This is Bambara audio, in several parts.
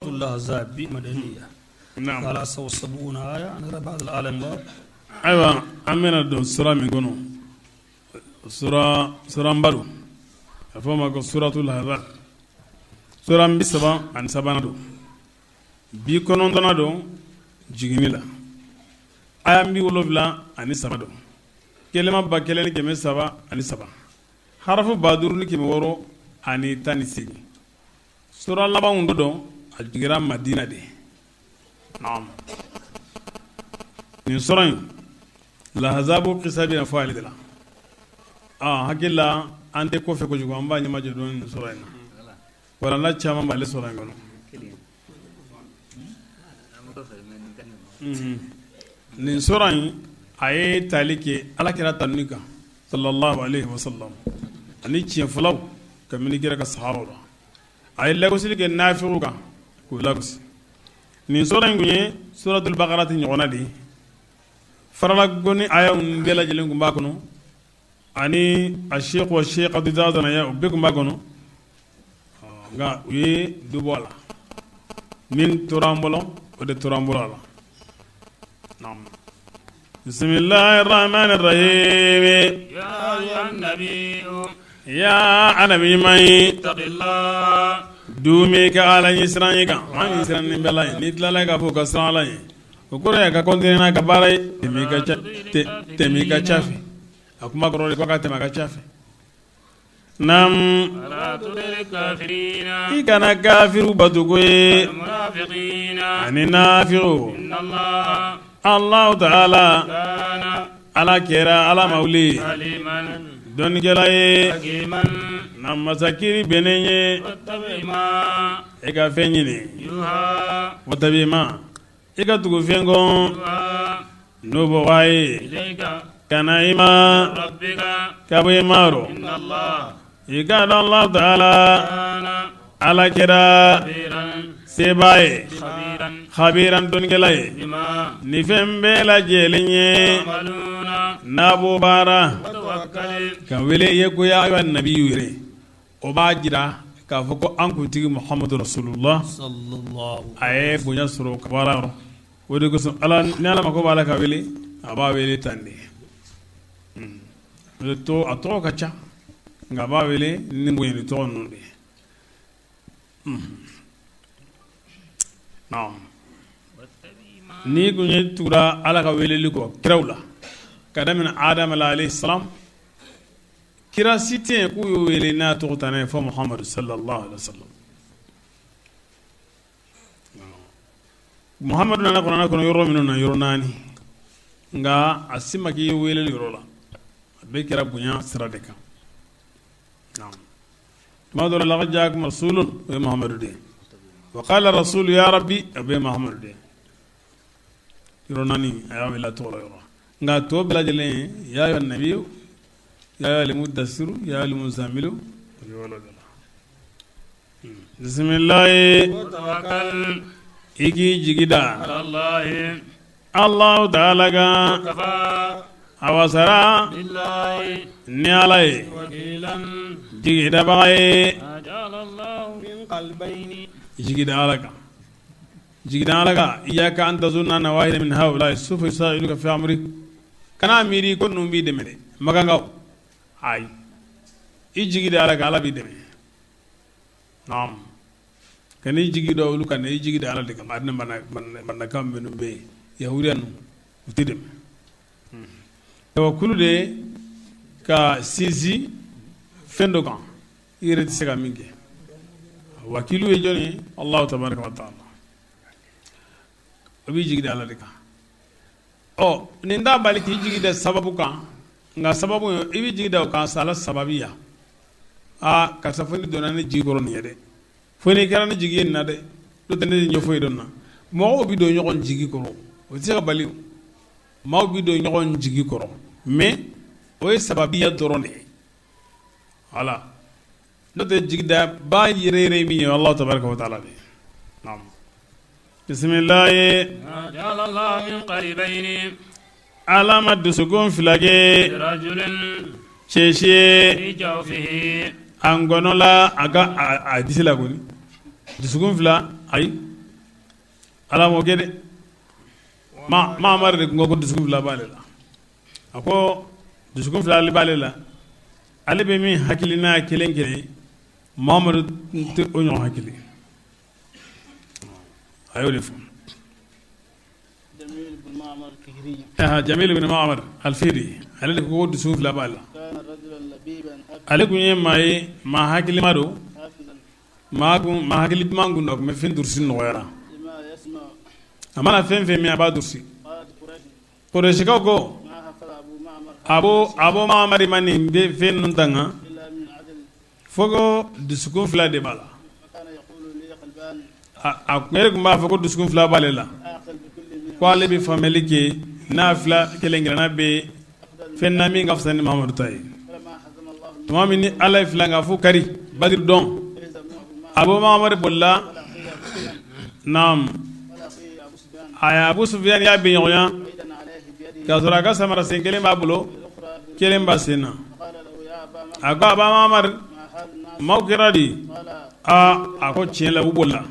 Ahzab madaniya 73 aya ayiwa an bɛna don sura min kɔnɔ suranba don a fɔ ma ko suratul ahzab sura 33nan don 90nan don jiginni la aya 73 don kelima 1303 harafu 5618. Sura labanw dɔ don, a jiginra Madina de, naam, nin sura in lahazabu kisa bɛna fɔ ale de la, ɔ hakili la an tɛ kɔfɛ kojugu an b'a ɲɛmajɔ dɔɔnin nin sura in na, walanda caman b'ale sura in kɔnɔ, unhun, nin sura in a ye tali kɛ Ala kira tanuni kan sallallahu alaihi wasallam ani tiɲɛfɔlaw kabini kira ka sahabaw la a ye lagosili kɛ nafigiw kan k'u lagosi nin sura in tun ye suratul bakarati ɲɔgɔnna de ye faralagoni ayaw bɛɛ lajɛlen tun b'a kɔnɔ ani a seku wa sekatu iza zanaya o bɛɛ tun b'a kɔnɔ nka u ye dɔ bɔ a la min tora an bolo o de tora an bolo a la bisimilahi rahmani rahim ya annabi ɲuman ye duumɛ ka ala ɲɛsiran ye kan an ɲɛsiran nin bɛɛ la ye n'i tilala k'a fɔ ka siran ala ye o kɔrɔ ye ka continuer n'a ka baara ye tɛmɛ i ka ca fɛ a kuma kɔrɔ de ko ka tɛmɛ a ka ca fɛ Naam i kana kafiriw bato koyi ani nafigiw Allahu taala ala kɛra ala ma wuli dɔnnikɛla ye na masa kiri bɛnnen ye e ka fɛn ɲini watabi ma i ka tugu fɛn kɔ n'o bɔ ye ka na i ma ka bɔ i ma rɔ i k'a dɔn Allahu taala ala kɛra sebaa ye habiran dɔnnikɛla ye ni fɛn bɛɛ lajɛlen ye n'a b'o baara ka wele ye ko ya ayuha nabiyu yɛrɛ o b'a jira k'a fɔ ko an kuntigi Muhamadu rasulula a ye bonya sɔrɔ ka baara yɔrɔ o de kosɔn ala ni ala mako b'a la ka wele a b'a wele tan de a tɔgɔ ka ca nka a b'a wele ni bonya ni tɔgɔ ninnu de ye n'i kun ye tugura ala ka weleli kɔ kiraw la ka daminɛ Adama la alayhi salam kira si tɛ yen k'u y'u wele n'a tɔgɔ tana ye fo Muhamadu sallallahu alaihi wasallam Muhamadu nana kuranɛ kɔnɔ yɔrɔ minnu na yɔrɔ naani nka a si ma k'i ye weleli yɔrɔ la a bɛɛ kɛra bonya sira de kan tuma dɔ la laqad jaakum rasulun o ye Muhamadu de ye wa qala rasulu ya rabbi o bɛɛ ye Muhamadu de ye yɔrɔ naani a y'a wele a tɔgɔ la yɔrɔ nka tɔ bɛɛ lajɛlen ya ayuha nabiyu ya ayuhal mudassiru ya ayuhal muzammilu o bɛ wele o de la bisimilahi i k'i jigi da Allahu taala kan a wasara ni ala ye jigidabaga ye jigi da ala kan jigi da ala kan iyaka an tazunna anna wahidan min haula'i sawfa yusa'iduka fi amrik kana miiri ko ninnu b'i dɛmɛ dɛ makankaw ayi i jigi da ala kan ala b'i dɛmɛ naam kan'i jigi da olu kan i jigi da ala de kan adina manaka minnu bɛ yen yahudiya ninnu u t'i dɛmɛ tawakkulu de ka sinsin fɛn dɔ kan i yɛrɛ tɛ se ka min kɛ wakilu ye jɔn ye Allahu tabaraka wa taala o b'i jigi da ala de kan ɔ nin t'a bali k'i jigi da sababu kan nka sababu i b'i jigi da o kan ala sababuya aa karisa fo n'i donna ne jigi kɔrɔ nin ye dɛ fo n'i kɛra ne jigi ye nin na dɛ n'o tɛ ne tɛ ɲɛ foyi dɔn na mɔgɔw bɛ don ɲɔgɔn jigi kɔrɔ o tɛ se ka bali maaw bɛ don ɲɔgɔn jigi kɔrɔ mais o ye sababuya dɔrɔn de ye wala n'o tɛ jigidaba yɛrɛ yɛrɛ min ye Allahu tabaraka wa taala de naam bisimilahi ala ma dusukun fila kɛ cɛ si ye a ngɔnɔ la a ka a disi la kɔni dusukun fila ayi. Ala m'o kɛ dɛ. Mamari de tun ko ko dusukun fila b'ale la. A ko dusukun fila ale b'ale la, ale bɛ min hakili n'a kelen kelen, Mamadu tɛ o ɲɔgɔn hakili. A y'o de fɔ. Jamil ibn Ma'mar al-Fihri, ale de ko dusukun fila b'a la. Ale tun ye maa ye, maa hakilima don, maa hakili duman kun don, a tun bɛ fɛn durusi nɔgɔya la. A mana fɛn fɛn mɛn, a b'a durusi. Kurɛsikaw ko Abu Mamari ma nin fɛn ninnu tanga fo ko dusukun fila de b'a la. A yɛrɛ tun b'a fɔ ko dusukun fila b'ale la, ko ale bɛ faamuyali kɛ n'a fila kelen kelenna bɛ fɛn na min ka fisa ni Mamadu ta ye. Tuma min ni Ala ye filankafo kari Badiri don, Abu Mamari bolila. Naam, a Abu Sufiyani y'a bin ɲɔgɔnya k'a sɔrɔ a ka samara sen kelen b'a bolo, kelen b'a sen na. A ko Aba Mamari, maaw kɛra di? Aa, a ko tiɲɛ la, u bolila.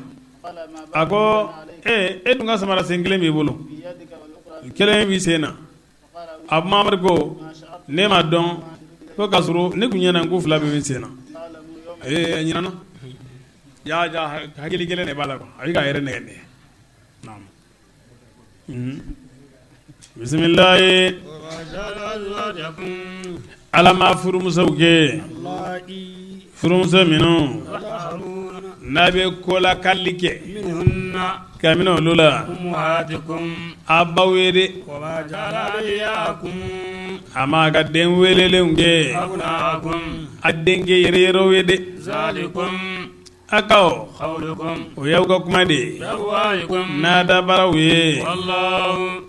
A ko ee, e dun ka samara sen kelen b'i bolo, kelen b'i sen na. Abu Mamari ko ne m'a dɔn fo k'a sɔrɔ ne tun ɲɛna ko fila bɛ min sen na. Ee, ɲinana y'a ja, hakili kelen de b'a la quoi, a bɛ k'a yɛrɛ nɛgɛn de. Naam, bisimilayi. Ala ma furumusow kɛ furumuso minnu n'a bɛ kolakali kɛ kabini olu la a baw ye dɛ. A ma ka den welelenw kɛ a denkɛ yɛrɛ yɛrɛw ye dɛ. A ka o y'aw ka kuma de ye n'a dabaraw ye.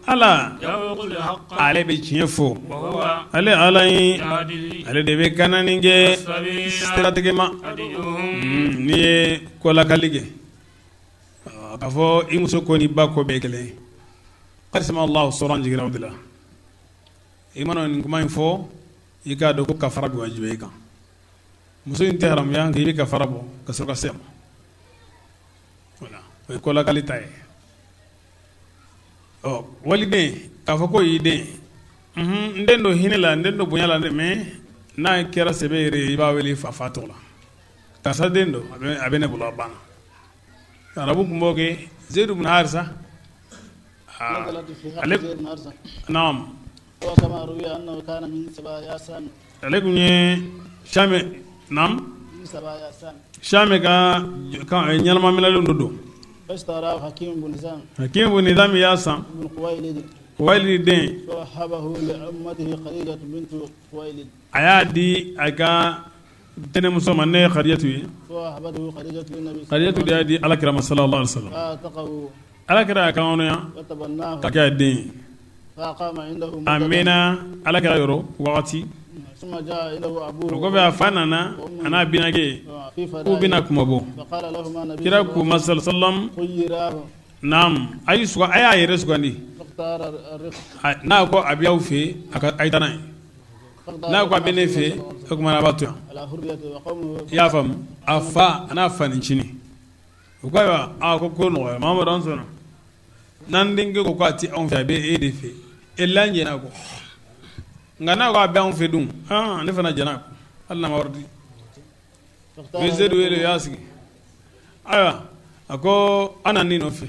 Ala, ale bɛ tiɲɛ fɔ. Ale Ala ye, ale de bɛ kanani kɛ siratigɛ ma. N'i ye kolakali kɛ k'a fɔ i muso ko ni ba ko bɛɛ kelen ye, Allah sɔrɔ jiginra o de la. I mana nin kuma in fɔ, i k'a dɔn ko kafara bɛ wajibiya i kan. Muso in tɛ haramuya nka i bɛ kafara bɔ ka sɔrɔ ka se a ma. Voilà, o ye kolakali ta ye. Ɔ, waliden k'a fɔ k'o y'i den, n den don hinɛ la, n den don bonya la dɛ, mais n'a kɛra sɛbɛ yɛrɛ ye, i b'a wele fa fa tɔgɔ la, karisa den don, a bɛ ne bolo, a banna. Arabu tun b'o kɛ. Zeyidu bin Harisa ale, naam, ale tun ye Shame, naam, Shame ka ɲɛnama minɛlen dɔ don. Hakim bun Hizam y'a san, Khuwaylid den. A y'a di a ka tɛnɛmuso ma, ne ye Khadijatu ye. Khadijatu de y'a di Ala kira ma sallallahu alaihi wasallam. Ala kira y'a kanhɔrɔnya ka kɛ a den ye. A mɛnna Ala kira yɔrɔ wagati. O kɔfɛ, a fa nana, a n'a binaakɛ, k'u bɛna kunmabɔ. Kira k'u ma sallam: naam, a a y'a yɛrɛ sugandi. N'a ko a bɛ aw fɛ, a ka a ye taa n'a ye. N'a ko a bɛ ne fɛ, o tuma a b'a to yan. I y'a faamu? A fa a n'a fa ncinin, u ko ayiwa, a ko ko nɔgɔya, Mamadu, an sɔnna. N'an denkɛ ko k'a tɛ anw fɛ, a bɛ e de fɛ, e la jɛn'a kɔ. Nka n'a ko a bɛ anw fɛ dun, ne fana jɛn'a kɔ, hali n'a ma wari di. U ye Zedu wele, u y'a sigi. Ayiwa, a ko an na ne nɔfɛ,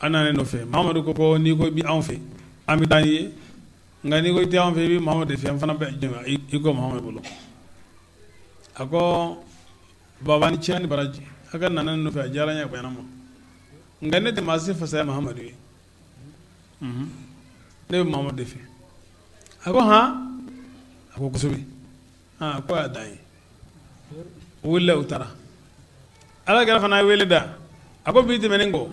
an na ne nɔfɛ. Mamadu ko n'i ko i bɛ anw fɛ, an bɛ taa n'i ye, nka n'i ko i tɛ anw fɛ, i bɛ Mamadu de fɛ, an fana bɛ i kɔ Mamadu bolo. A ko baba, ni ce ni baraji, a ka nana ne nɔfɛ, a diyara n ye, a bonyana ma, nka ne tɛ maa si fasaya Mahamadu ye, ne bɛ Mahamadu de fɛ. A ko hɔn? A ko kosɛbɛ. Aa, ko y'a dan ye. U wulila, u taara. Ala kira fana ye wele da. A ko bi tɛmɛnen kɔ,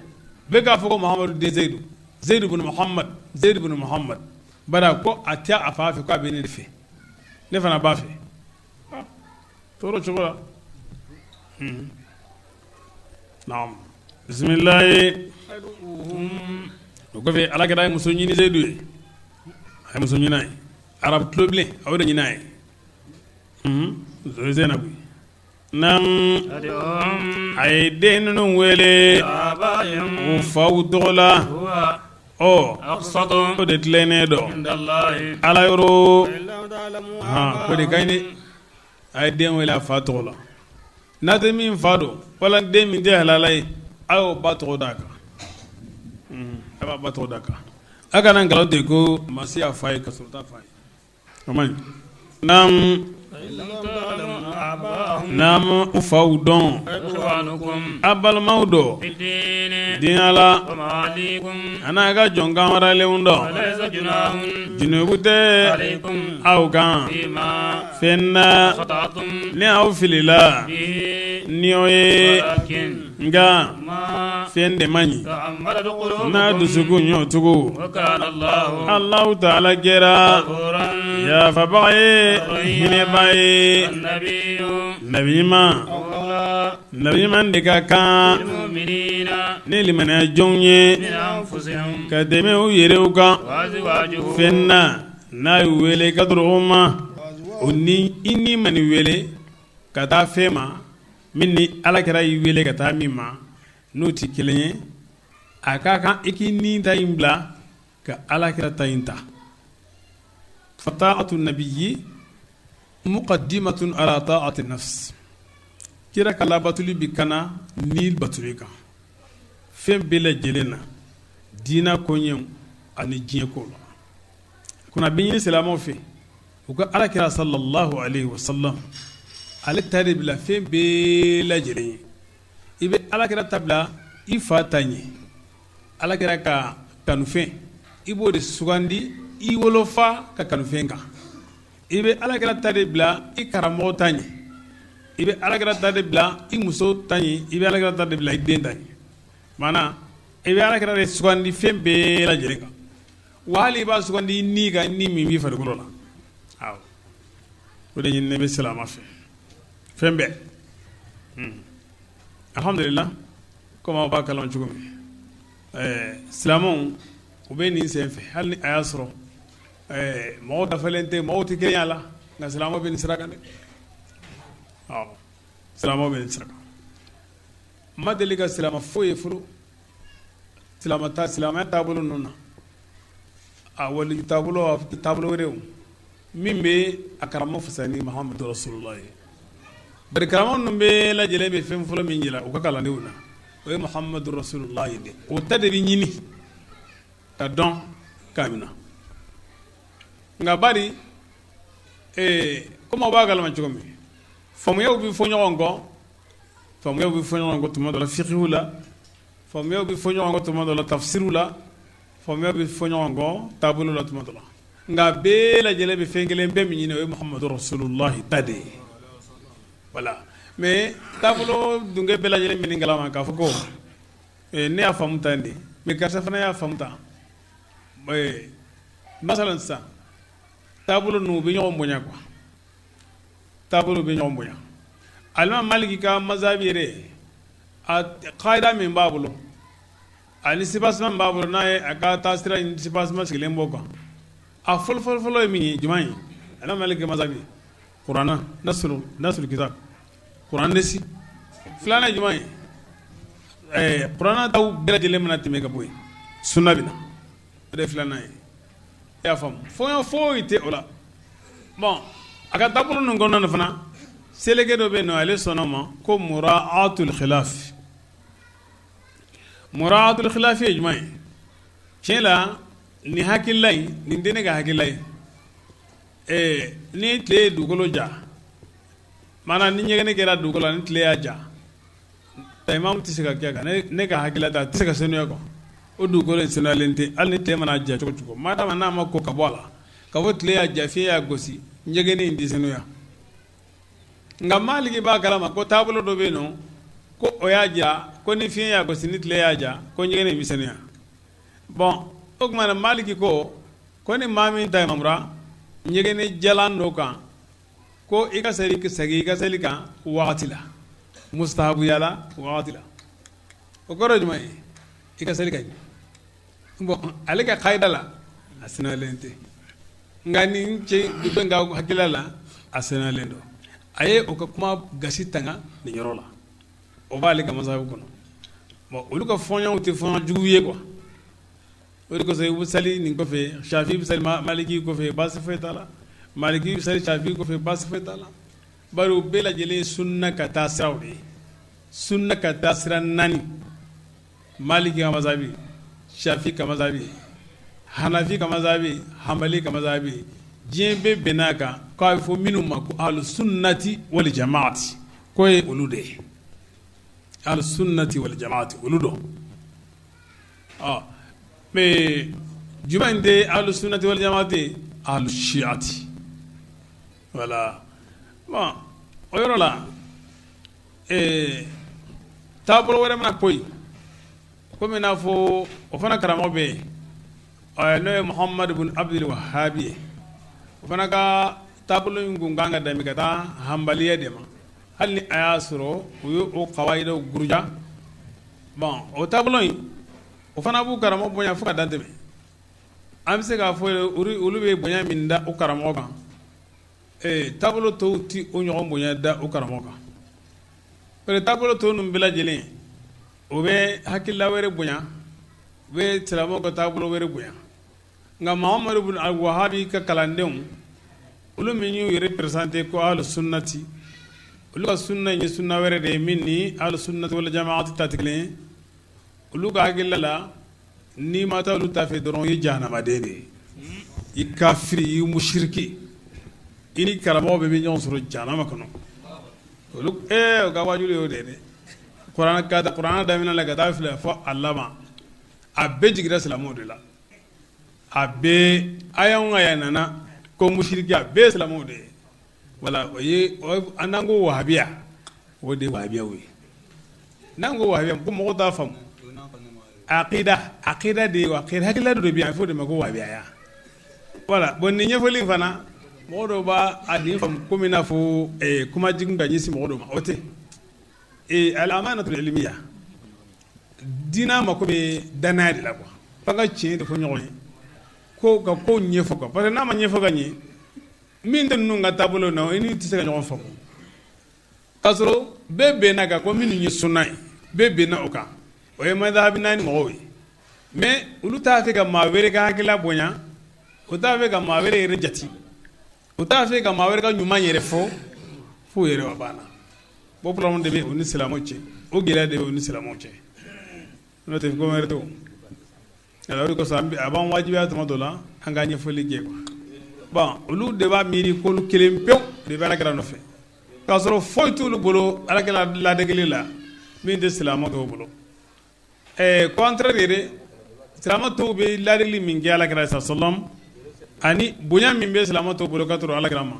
bɛɛ k'a fɔ ko Mahamadu den Zeyidu, Zeyidu bin Muhamad, Zeyidu bin Muhamad, bari ko a tɛ a fa fɛ, ko a bɛ ne de fɛ, ne fana b'a fɛ. Tɔɔrɔ cogo la. Naam, bisimilayi. O kɔfɛ, Ala kira ye muso ɲini Zeyidu ye. A ye muso ɲini a ye, arabu tulobilen, a y'o de ɲini a ye, Zenabu. Naam, a ye den ninnu wele. U faw tɔgɔ la, ɔ o de tilennen don Ala yɔrɔ. O de ka ɲi, a ye den wele a fa tɔgɔ la. N'a tɛ min fa dɔn wala den min tɛ halala ye, a y'o ba tɔgɔ d'a kan, a b'a ba tɔgɔ d'a kan. A kana nkalon tigɛ ko masi y'a fa ye ka sɔrɔ t'a fa ye. O man ɲi. N'a ma u faw dɔn, a balimaw dɔn diinɛ la, a n'a ka jɔn kamaralenw dɔn, junubu tɛ aw kan fɛn na ni aw filila ni o ye. Nka fɛn de man ɲi n'a dusukun y'o tugu. Alahu taala kɛra yafabaga ye, hinɛba ye. Nabi ɲuman, nabi ɲuman de ka kan ni limaniya jɔnw ye ka tɛmɛ u yɛrɛw kan fɛn na n'a y'u wele ka dɔrɔn ma. O ni i ni man'i wele ka taa fɛn ma min ni ala kira y'i wele ka taa min ma, n'o tɛ kelen ye, a ka kan i k'i ni ta in bila ka ala kira ta in ta. Fataatu nabiyyi muqaddimatun ala taati nafs. Kira ka labatuli bi kana ni batuli kan fɛn bɛɛ lajɛlen na, diinɛ koɲɛw ani diɲɛ ko la. Kunna bɛ ɲini silamɛw fɛ u ka ala kira sallallahu alayhi wa sallam ale ta de bila fɛn bɛɛ lajɛlen ye. I bɛ ala kira ta bila i fa ta ɲɛ. Ala kira ka kanufɛn, i b'o de sugandi i wolofa ka kanufɛn kan. I bɛ ala kira ta de bila i karamɔgɔ ta ɲɛ. I bɛ ala kira ta de bila i muso ta ɲɛ. I bɛ ala kira ta de bila i den ta ɲɛ. Maana i bɛ ala kira de sugandi fɛn bɛɛ lajɛlen kan, wa hali i b'a sugandi ni ka ni min b'i farikolo la. Awɔ, o de ɲininen bɛ silamɛ fɛ fɛn bɛɛ. Alhamdulillah, komi aw b'a kalama cogo min, silamɛw u bɛ nin sen fɛ, hali ni a y'a sɔrɔ mɔgɔw dafalen tɛ, mɔgɔw tɛ kelenya la, nka silamɛw bɛ nin sira kan dɛ. Awɔ, silamɛw bɛ nin sira kan. N ma deli ka silamɛ foyi ye fɔlɔ silamɛya taabolo ninnu na, a waliju taabolo, a taabolo wɛrɛw, min bɛ a karamɔgɔ fisaya ni Muhamadu rasulullah ye. Bari karamɔgɔ ninnu bɛɛ lajɛlen bɛ fɛn fɔlɔ min jira u ka kalandenw na, o ye Muhamadu rasulullah ye de. O ta de bɛ ɲini ka dɔn k'a minɛ. Nka bari komi aw b'a kalama cogo min, faamuyaw bɛ fɔ ɲɔgɔn kɔ, faamuyaw bɛ fɔ ɲɔgɔn kɔ tuma dɔ la fiqhu la, faamuyaw bɛ fɔ ɲɔgɔn kɔ tuma dɔ la tafsiriw la, faamuyaw bɛ fɔ ɲɔgɔn kɔ taabolo la tuma dɔ la. Nka bɛɛ lajɛlen bɛ fɛn kelen bɛɛ min ɲini, o ye Muhamadu rasulullahi ta de ye. Voilà, mais taabolo dunkɛ bɛɛ lajɛlen bɛ nin kalama k'a fɔ ko ne y'a faamu tan de, mais karisa fana y'a faamu tan. Masalan sisan, taabolo ninnu u bɛ ɲɔgɔn bonya quoi, taabolo bɛ ɲɔgɔn bonya. Alimami Maliki ka mazabi yɛrɛ, a kaida min b'a bolo ani soubassement min b'a bolo, n'a ye a ka taasira in soubassement sigilen b'o kan, a fɔlɔ fɔlɔ fɔlɔ ye min ye, jumɛn ye? Alimami Maliki ka mazabi, kuranna nasul kitab, kuran nasi. Filanan ye jumɛn ye? Kuranna taw bɛɛ lajɛlen mana tɛmɛ ka bɔ yen, sunna bɛ na, o de ye filanan ye. I y'a faamu, fɔɲɔ foyi tɛ o la. Bon, a ka taabolo ninnu kɔnɔna na fana, seleke dɔ bɛ yen nɔ, ale sɔnna o ma ko muraatul khilaf. Muraatul khilaf ye jumɛn ye? Tiɲɛ la, nin hakilila in, nin tɛ ne ka hakilila ye. Ni tile ye dugukolo ja, maanaam ni ɲɛgɛnɛ kɛra dugukolo la, ni tile y'a ja, tayimamu tɛ se ka kɛ kan. Ne ka hakilila ta, a tɛ se ka senuya quoi. O dugukolo in senuyalen tɛ, hali ni tile mana ja cogo cogo, madama n'a ma ko ka bɔ a la ka fɔ tile y'a ja, fiɲɛ y'a gosi, ɲɛgɛnɛ in tɛ senuya. Nka Maliki b'a kalama ko taabolo dɔ bɛ yen nɔ, ko o y'a jira ko ni fiɲɛ y'a gosi, ni tile y'a ja, ko ɲɛgɛnɛ in bɛ senuya. Bon, o tuma na Maliki ko ni maa min tayimamura ɲɛgɛnɛ jalan dɔ kan, ko i ka seli, segin i ka seli kan wagati la, mustahabuya la wagati la. O kɔrɔ ye jumɛn ye? I ka seli ka ɲɛ. Bon, ale ka kayida la, a senuyalen tɛ, nka nin cɛ dɔ ka hakilila la, a senuyalen don. A ye o ka kuma gasi tanga nin yɔrɔ la, o b'ale ka masabu kɔnɔ. Bon, olu ka fɔɲɔgɔnw tɛ fɔɲɔgɔn jugu ye quoi. O de kosɔn i bɛ sali nin kɔfɛ, Shafi bɛ sali Maliki kɔfɛ, baasi foyi t'a la. Maliki bɛ sali Shafi kɔfɛ, baasi foyi t'a la. Bari u bɛɛ lajɛlen ye sunna ka taa siraw de ye. Sunna ka taa sira naani: Maliki ka mazabi, Shafi ka mazabi, Hanafi ka mazabi, Hanbali ka mazabi. Diɲɛ bɛɛ bɛnna a kan k'a bɛ fɔ minnu ma ko ahlu sunnati wal jamaati, k'o ye olu de ye. Ahlu sunnati wal jamaati, olu don. Ɔ, mais jumɛn tɛ ahlu sunnati wal jamaati? Ahlu shiati. Voilà. Bon, o yɔrɔ la, taabolo wɛrɛ mana ko yen, komi n'a fɔ o fana karamɔgɔ bɛ yen, n'o ye Muhamadu bin Abdul Wahabi ye. O fana ka taabolo in kun kan ka dɛmɛ ka taa hanbaliya de ma, hali ni a y'a sɔrɔ u ye o kawayidaw buruja. Bon, o taabolo in, o fana b'u karamɔgɔ bonya fo ka dan tɛmɛ. An bɛ se k'a fɔ olu bɛ bonya min da o karamɔgɔ kan, taabolo tɔw tɛ o ɲɔgɔn bonya da o karamɔgɔ kan. Parce que taabolo tɔw ninnu bɛɛ lajɛlen, o bɛ hakilila wɛrɛ bonya, u bɛ silamɛw ka taabolo wɛrɛ bonya. Nka Muhamadu bin Wahabi ka kalandenw, olu min y'u yɛrɛ présenté ko ahlu sunnati, olu ka sunna ye sunna wɛrɛ de ye min ni ahlu sunnati wal jamaati ta tɛ kelen ye. Olu ka hakilila la, n'i ma taa olu ta fɛ dɔrɔn, i ye jahanamaden de ye, i kafiri, i musiriki, i ni karamɔgɔ bɛɛ bɛ ɲɔgɔn sɔrɔ jahanama kɔnɔ. Olu o ka wajulu y'o de ye dɛ. Kuranɛ ka kuranɛ daminɛ la ka taa filɛ fɔ a laban, a bɛɛ jiginra silamɛw de la. A bɛɛ, aya o aya nana ko musiriki, a bɛɛ silamɛw de ye. Voilà, o ye an n'an ko wahabiya, o de ye wahabiyaw ye. N'an ko wahabiya, ko mɔgɔw t'a faamu. Aqida, aqida de ye, aqida hakilila dɔ de bɛ yen, a bɛ fɔ o de ma ko wahabiyaya. Voilà. Bon, nin ɲɛfɔli fana, mɔgɔ dɔw b'a a nin faamu komi i n'a fɔ kuma jugu ka ɲɛsin mɔgɔ dɔw ma. O tɛ. Al-amanatul ilmiya, diinɛ mako bɛ danaya de la quoi. F'an ka tiɲɛ de fɔ ɲɔgɔn ye, ko ka kow ɲɛfɔ quoi. Parce que n'a ma ɲɛfɔ ka ɲɛ, min tɛ ninnu ka taabolo na, i n'u tɛ se ka ɲɔgɔn faamu. K'a sɔrɔ bɛɛ bɛnna kan ko minnu ye sunna ye, bɛɛ bɛnna o kan, o ye madhabi naani mɔgɔw ye. Mais olu t'a fɛ ka maa wɛrɛ ka hakilila bonya, o t'a fɛ ka maa wɛrɛ yɛrɛ jate, o t'a fɛ ka maa wɛrɛ ka ɲuman yɛrɛ fɔ f'u yɛrɛ wa banna. Bon, problème de bɛ u ni silamɛw cɛ, o gɛlɛya de bɛ u ni silamɛw cɛ, n'o tɛ ko wɛrɛ tɛ. O o de kosɔn a b'an wajibiya tuma dɔ la an ka ɲɛfɔli kɛ quoi. Bon, olu de b'a miiri k'olu kelen pewu de bɛ Alakira nɔfɛ, k'a sɔrɔ foyi t'olu bolo Alakira ladegeli la min tɛ silamɛ tɔw bolo. Contraire yɛrɛ, silamɛ tɔw bɛ ladegeli min kɛ Alakira sallam, ani bonya min bɛ silamɛ tɔw bolo ka tɔrɔ Alakira ma,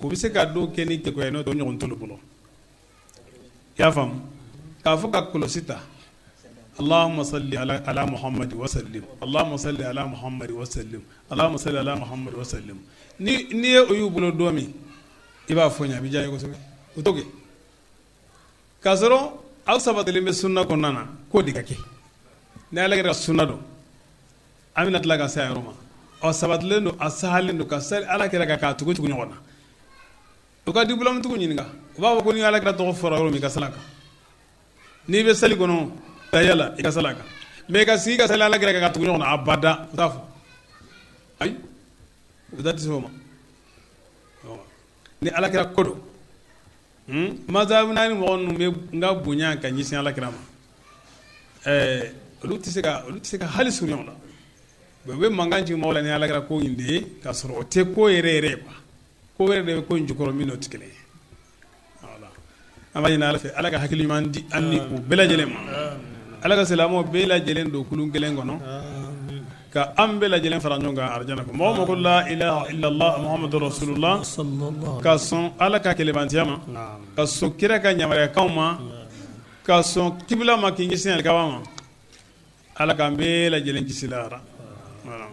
o bɛ se ka dɔw kɛ ni kekuya ye, n'o tɛ o ɲɔgɔn t'olu bolo. I y'a faamu k'a fɔ ka kɔlɔsi ta, Allahumma salli ala Muhammad wa sallim, Allahumma salli ala Muhammad wa sallim, Allahumma salli ala Muhammad wa sallim. Ni n'i ye o y'u bolo don min, i b'a fɔ ɲɛ, a bɛ diya n ye kosɛbɛ. O t'o kɛ k'a sɔrɔ aw sabatilen bɛ sunna kɔnɔna na k'o de ka kɛ. Ni Ala kɛra ka sunna don, an bɛna tila ka se a yɔrɔ ma. Ɔ, sabatilen don, a sahalen don ka sali Ala kira kan k'a tugu tugu ɲɔgɔn na. U ka diplôme tigiw ɲininka, u b'a fɔ ko ni Ala kira tɔgɔ fɔra yɔrɔ min, i ka sali a kan. N'i bɛ sali kɔnɔ tahiya la, i ka sali a kan. Mais ka sigi ka sali Ala kira kan ka tugu ɲɔgɔn na, abada, u t'a fɔ. Ayi, u da tɛ se o ma. Ni Ala kira ko don, mazhabu naani mɔgɔ ninnu bɛ n ka bonya ka ɲɛsin Ala kira ma, olu tɛ se ka hali surunya o la. U bɛ mankan ci mɔgɔw la ni Ala kira ko in de ye, k'a sɔrɔ o tɛ ko yɛrɛ yɛrɛ ye quoi. Ko wɛrɛ de bɛ ko in jukɔrɔ min n'o tɛ kelen ye. Voilà. An b'a ɲini Ala fɛ, Ala ka hakili ɲuman di an ni u bɛɛ lajɛlen ma. Ala ka silamɛw bɛɛ lajɛlen don kulun kelen kɔnɔ, ka an bɛɛ lajɛlen fara ɲɔgɔn kan arijana kɔnɔ. Mɔgɔ mɔgɔ ko la ilaha illallah Muhammadu rasulullah, ka sɔn Ala ka kelenbantiya ma, ka sɔn kira ka yamaruyakanw ma, ka sɔn kibila ma k'i ɲɛsin alikaba ma, Ala k'an bɛɛ lajɛlen kisi lahara. Voilà,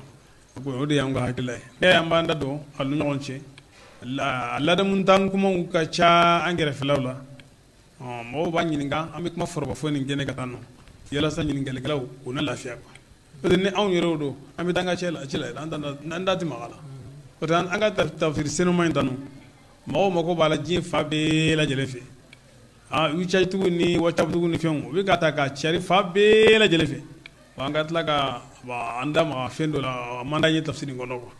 o de y'an ka hakilila ye. Ne y'an b'an da don a ni ɲɔgɔn cɛ, a ladamu tan kumaw ka ca an kɛrɛfɛlaw la. Mɔgɔw b'a ɲininka, an bɛ kuma foroba fɔ nin kɛnɛ ka taa nɔ yalasa ɲininkalikɛlaw u na lafiya quoi. Parce que ni anw yɛrɛw don, an bɛ taa an ka cɛ la ci la, an da tɛ maga la. Parce que an ka tafsiri senuma in tanu, mɔgɔw mako b'a la diɲɛ fan bɛɛ lajɛlen fɛ. WeChat ni WhatsApp ni fɛnw u bɛ ka ta ka cari fan bɛɛ lajɛlen fɛ. Wa an ka tila ka an da maga fɛn dɔ la, a man d'an ye tafsiri kɔnɔ quoi.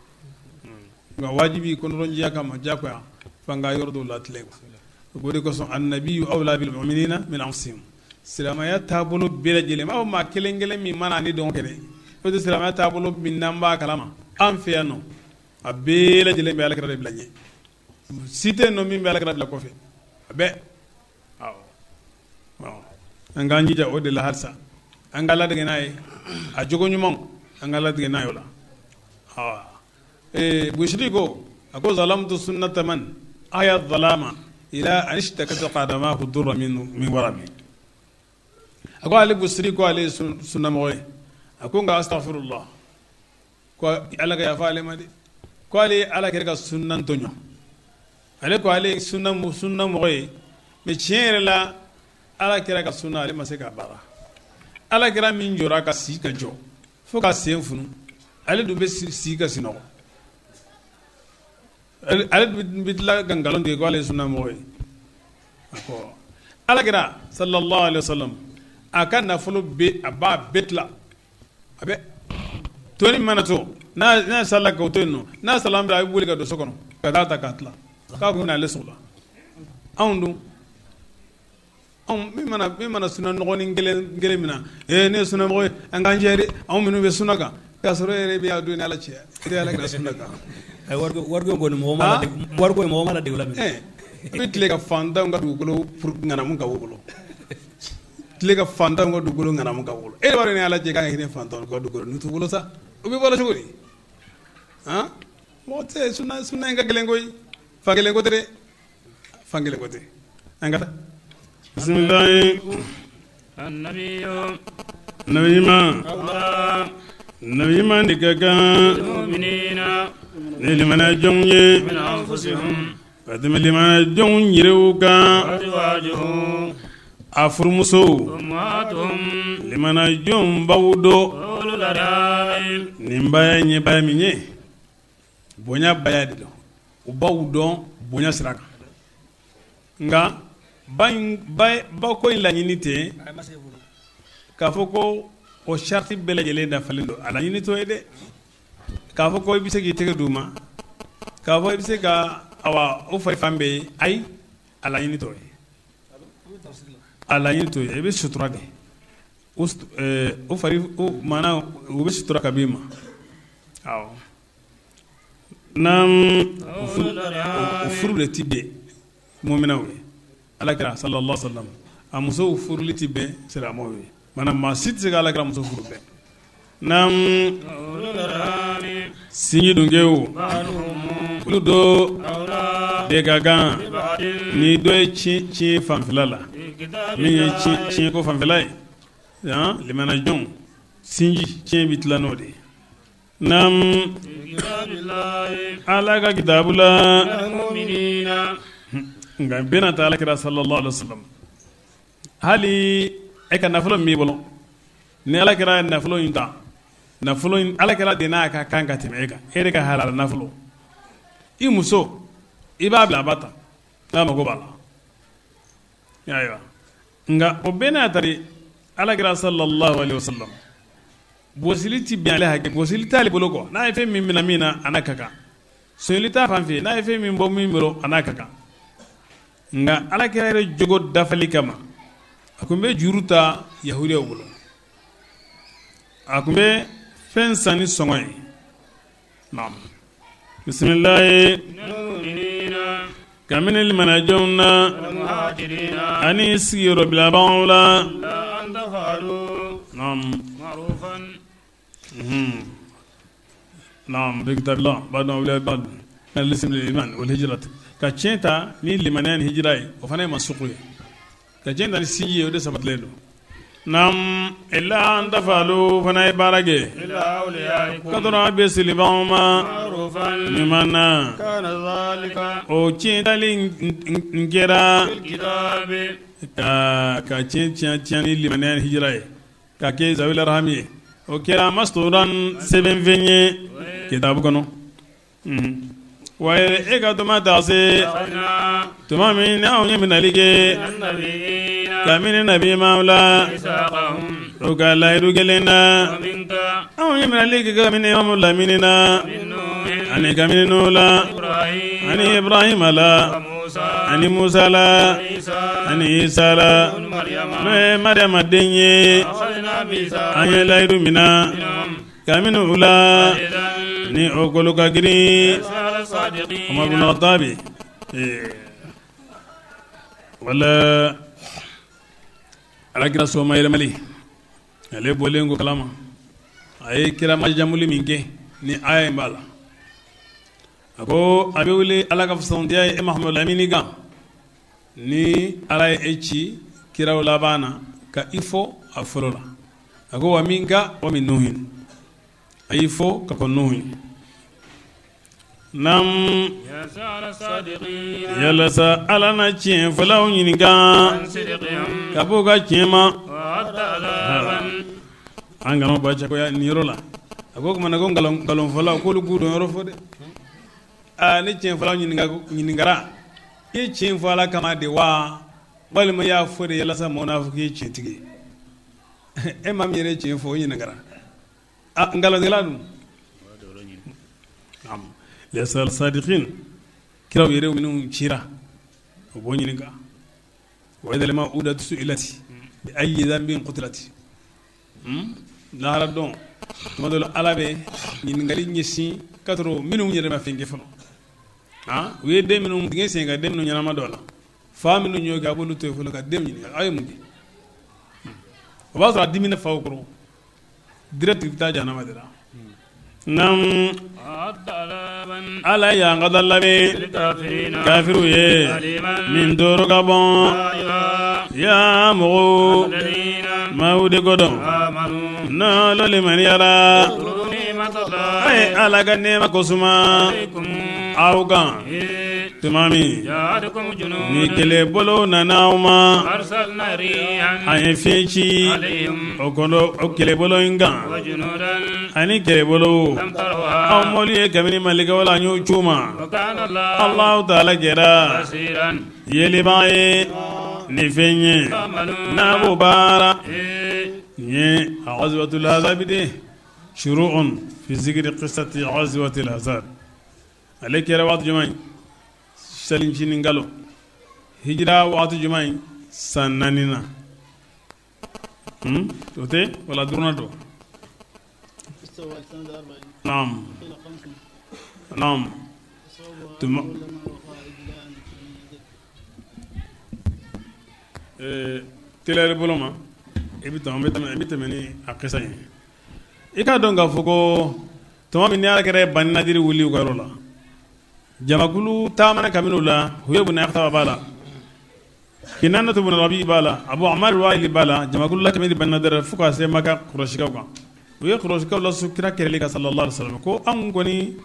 Nka wajibi kɔnɔjɛya kama diyagoya fo an ka yɔrɔ dɔw latilen quoi. O de kosɔn annabiyu awla bil mu'minina min anfusihim. Silamɛya taabolo bɛɛ lajɛlen, maa o maa kelen kelen min mana ni dɔn kɛnɛ, o tɛ silamɛya taabolo min n'an b'a kalama an fɛ yan nɔ, a bɛɛ lajɛlen bɛ alakira de bila ɲɛ. Si tɛ yen nɔ min bɛ alakira bila kɔfɛ, a bɛɛ. An k'an jija o de la halisa, an ka ladege n'a ye, a jogo ɲuman, an ka ladege n'a ye o la. Busiri ko, a ko zalamtu sunnata man ahya zalama ila an ishtakat qadamahu durra min warami. A ko ale Busiri ko ale ye sunnamɔgɔ ye. A ko nka astaghfirullah, ko Ala ka yafa ale ma dɛ, ko ale ye Ala kira ka sunna tɔɲɔ. Ale ko ale ye sunna mɔgɔ ye, mais tiɲɛ yɛrɛ la Ala kira ka sunna ale ma se k'a baara. Ala kira min jɔra ka si ka jɔ fo ka sen funu, ale dun bɛ si ka sinɔgɔ, ale dun bɛ tila ka nkalon tigɛ ko ale ye sunna mɔgɔ ye. A ko Ala kira sallallahu alaihi wasallam a ka nafolo bɛɛ, a b'a bɛɛ tila, a bɛ tɔnin mana to n'a sala k'o to yen nɔ, n'a salam bila, a bɛ boli ka don so kɔnɔ ka taa ta k'a tila, k'a kun n'ale sogo la. Anw dun, anw min mana sunna nɔgɔnin kelen kelen min na, ee ne ye sunna mɔgɔ ye, an k'an jɛ dɛ, anw minnu bɛ sunna kan, k'a sɔrɔ e yɛrɛ bɛ y'a don ni Ala cɛ, e tɛ Ala kira sunna kan. Ayi, wariko kɔni mɔgɔ ma ladege, wariko mɔgɔ ma ladege o la minɛ. I bɛ tile ka fantanw ka dugukolo ŋanamu ka bolo, tile ka fantanw ka dugukolo ŋanamu ka bolo. E de b'a dɔn ni Ala cɛ kan ka hinɛ fantanw ka dugukolo n'u t'u bolo sa, u bɛ balo cogo di? Han, mɔgɔ tɛ sunna, sunna in ka gɛlɛn koyi, fan kelen ko tɛ dɛ, fan kelen ko tɛ. An ka taa. Bisimilahi. Nabi ɲuman, nabi ɲuman de ka kan ni limaniya jɔnw ye ka tɛmɛ limaniya jɔnw yɛrɛw kan, a furumusow, limaniya jɔnw baw don. Nin baya in ye baya min ye, bonya baya de don. U baw dɔn bonya sira kan, nka ba ko in laɲini tɛ k'a fɔ ko o sariti bɛɛ lajɛlen dafalen don. A laɲini t'o ye dɛ, k'a fɔ ko i bɛ se k'i tɛgɛ d'u ma, k'a fɔ i bɛ se ka awa o fari fan bɛɛ ye. Ayi, a laɲini t'o ye, a laɲini t'o ye. I bɛ sutura de o fari maana, u bɛ sutura ka b'i ma. Awɔ, o furu de tɛ bɛn muminaw ye. Ala kira sallallahu alaihi wasallam a musow furuli tɛ bɛn silamɛw ye, maana maa si tɛ se ka ala kira muso furu bɛn. Naam, sinji dunkew, olu dɔ de ka kan ni dɔ ye tiɲɛ fanfɛla la, min ye tiɲɛ ko fanfɛla ye. Limana jɔnw sinji tiɲɛ bɛ tila n'o de ye. Naam, ala ka kitabu la, nka bɛna taa ala kira sallallahu alaihi wasallam, hali e ka nafolo min b'i bolo, ni ala kira ye nafolo in ta, nafolo in ala kira de n'a ka kan ka tɛmɛ e kan. E de ka halala nafolo, i muso i b'a bila a b'a ta n'a mago b'a la. Ayiwa, nka o bɛɛ n'a ta de, ala kira sallallahu alaihi wasallam bɔsili tɛ bɛn ale hakɛ, bɔsili t'ale bolo quoi. N'a ye fɛn min minɛ min na, a n'a ka kan. Sonyali t'a fan fɛ, n'a ye fɛn min bɔ min bolo, a n'a ka kan. Nka ala kira yɛrɛ jogo dafali kama, a tun bɛ juru ta yahudiyaw bolo, a tun bɛ fɛn san ni sɔngɔ ye. Naam, bisimilahi. Kabini limanajɔnw na ani sigiyɔrɔ bilabagaw la. Naam, naam, bi kitabillah ba'duhum awliya ba'd al-iman wal hijrat. Ka tiɲɛ ta ni limaniya ni hijira ye, o fana ye mansuku ye. Ka tiɲɛ ta ni sinji ye, o de sabatilen don. Naam, illa an tafalu fana ye baara kɛ ka dɔrɔn a bɛ silibagaw ma ɲuman na. O tiɲɛ tali n kɛra ka tiɲɛ tiɲɛ ni limaniya ni hijira ye ka kɛ zawil arhami ye, o kɛra masturan sɛbɛnfɛn ye kitabu kɔnɔ. Wa e ka dɔ ma taa se. Tuma min ni anw ye minɛli kɛ kabini nabiɲumanw la u ka layidu kelen na, anw ye minɛli kɛ kabini imamu lamini na ani kabini Nuhu la ani Ibrahima la ani Musa la ani Isa la n'o ye Mariyama den ye, an ye layidu minɛ kabini u la ni o kolo ka girin. Umar bin Khattabi wala alakira somayɛlɛmali ale bɔlen kɔ kalama a ye kira majamuli min kɛ ni aya in b'a la a ko a bɛ wele ala ka fisamantiya ye e Mahamadu lamini kan ni ala ye e ci kiraw laban na ka i fɔ a fɔlɔ la a ko wa minka wa min nuhin a y'i fɔ ka kɔn Nuhu ɲɛ naam yalasa ala na tiɲɛ fɔlaw ɲininka ka b'u ka tiɲɛ ma an kana ba cɛkoya nin yɔrɔ la a ko tuma na ko nkalonfɔlaw k'olu k'u dɔnyɔrɔ fɔ dɛ aa ni tiɲɛfɔlaw ɲininkara i ye tiɲɛ fɔ ala kama de wa walima i y'a fɔ de yalasa mɔgɔw n'a fɔ k'i ye tiɲɛtigi ye e ma min yɛrɛ tiɲɛ fɔ o ɲininkara nkalontigɛla dun liyasala sadiqin kiraw yɛrɛ minnu cira o b'o ɲininka wa idal mawudatu su'ilat bi ayyi dhanbin qutilat lahara don tuma dɔ la ala bɛ ɲininkali ɲɛsin ka sɔrɔ minnu yɛrɛ ma fɛn kɛ fɔlɔ u ye den minnu dingɛ sen ka den minnu ɲɛnama dɔ la fa minnu y'o kɛ a b'olu to yen fɔlɔ ka den ɲininka aw ye mun kɛ o b'a sɔrɔ a dimina faw kɔrɔ direct i bɛ taa jahanama de la naam ala y'an ka da labɛn kafiriw ye min tɔɔrɔ ka bon ya mɔgɔw maaw de ko don n'alu limaniyara a ye ala ka nɛɛma kosuma aw kan tuma min ni kɛlɛbolo nana aw ma an ye fiɲɛ ci o kɔnɔ o kɛlɛbolo in kan ani kɛlɛbolo aw m'olu ye kabini malikaw la an y'o ci u ma Alahu taala kɛra yelibaa ye ni fɛn ye n'a b'o baara nin ye gaziwatul ahzabi de shuru'un fi zikri qissati gaziwatil ahzab ale kɛra waati jumɛn selincinin kalo hijira waati jumɛn san 4 na o tɛ wala duurunan don naam naam tuma teliyara bolo ma i bɛ i bɛ tɛmɛ ni a kisa ye i k'a dɔn k'a fɔ ko tuma min ni ala kira ye bani nadiri wuli u ka yɔrɔ la jamakulu taamana kabini u la Huyay bun Akhtaba b'a la Kinanatu bun Rabi b'a la Abu Amar Waili b'a la jamakulu la kabini bani nadiri fo ka se Maka kurasikaw kan u ye kurasikaw lasu kira kɛlɛli kan sallallahu alaihi wasallam ko anw kɔni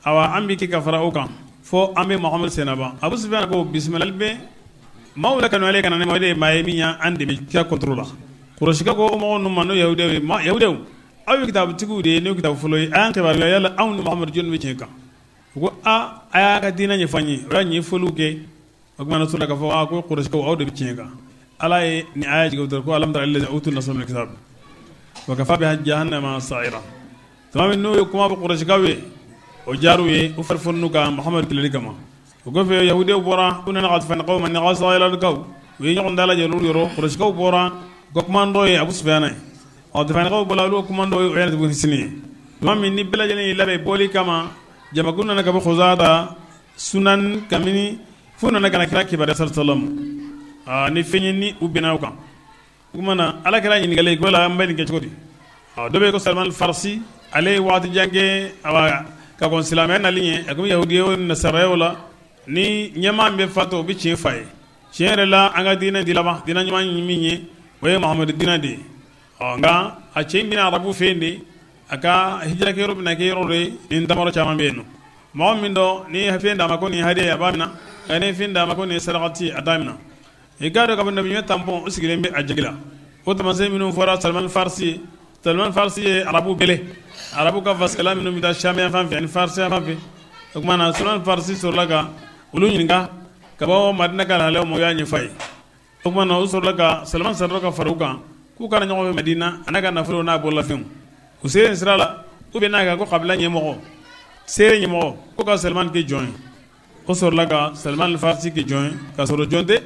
awa an bɛ kɛ ka fara o kan fo an bɛ Muhamadu senna Abu Sufyan ko bisimila bɛ maaw la kanuyalen ka na ne ma o de ye maa ye min y'an dɛmɛ kira contre la kurasikaw ko o mɔgɔw ninnu ma n'o yahudiyaw ye yahudiyaw aw ye kitabutigiw de ye n'o kitabu fɔlɔ ye a y'an kibaruya yala anw ni Muhamadu jɔni bɛ tiɲɛ kan u ko aa a y'a ka diinɛ ɲɛfɔ an ye o y'a ɲɛfɔliw kɛ o tuma na sɔrɔla k'a fɔ aa ko kurasikaw aw de bɛ tiɲɛ kan ala ye nin aya jigin ko alam tara ila allazina utu nasiban minal kitab wa kafa bi jahannama sa'ira tuma min n'u ye kuma fɔ kurasikaw ye o diyar'u ye u fari fonina kan Muhamadu kɛlɛli kama o kɔfɛ yahudiyaw bɔra u nana Gatafanakaw ma ni Gasailakaw u ye ɲɔgɔn dalajɛ olu yɔrɔ kurasikaw bɔra u ka commandant ye Abu Sufiyana ye Gatafanakaw bɔra olu ka commandant ye Uyaynatu bun Hisni ye tuma min ni bɛɛ lajɛlen y'i labɛn bɔli kama jamakulu nana ka bɔ Khuzata sunan kabini fo nana ka na kira kibaruya sallallahu alaihi wasallam ni fɛn ye ni u bɛnna o kan o tuma na ala kira ɲininkalen ko la an bɛ nin kɛ cogo di dɔ bɛ yen ko Salman Farisi ale ye waati jan kɛ ka kɔn silamɛya nali ɲɛ a tun bɛ yahudiyaw ni nasarayaw la ni ɲɛmaa min bɛ fatu o bɛ tiɲɛ f'a ye tiɲɛ yɛrɛ la an ka diinɛ di laban diinɛ ɲuman ye min ye o ye Muhamadu diinɛ de ye ɔ nka a cɛ in bɛna arabu fɛ yen de a ka hijira kɛ yɔrɔ bɛna kɛ yɔrɔ dɔ ye ni ntamaro caman bɛ yen nɔ mɔgɔ min dɔn ni fɛn d'a ma ko nin hadiya ye a b'a minɛ nka ni fɛn d'a ma ko nin ye sarakati a t'a minɛ i k'a dɔn k'a fɔ nabiɲuman tanpɔn o sigilen bɛ a jigi la o taamasiyɛn minnu fɔra Salman Farisi ye Salman Farisi ye arabu bɛlɛ arabu ka vasikɛla minnu bɛ taa Samiya fan fɛ ani Farisiya fan fɛ o tuma na Salman Farisi sɔrɔla ka olu ɲininka ka bɔ Madina ka lahalaw ma, u y'a ɲɛfɔ a ye. O tuma na, u sɔrɔla ka Salman sɔrɔla ka fara u kan k'u ka na ɲɔgɔn fɛ Madina, a n'a ka nafolo n'a bololafɛnw. U selen sira la, u bɛn'a kan ko kabila ɲɛmɔgɔ, seere ɲɛmɔgɔ, ko ka Salman kɛ jɔn ye. O sɔrɔla ka Salman al-Farisi kɛ jɔn ye, k'a sɔrɔ jɔn tɛ,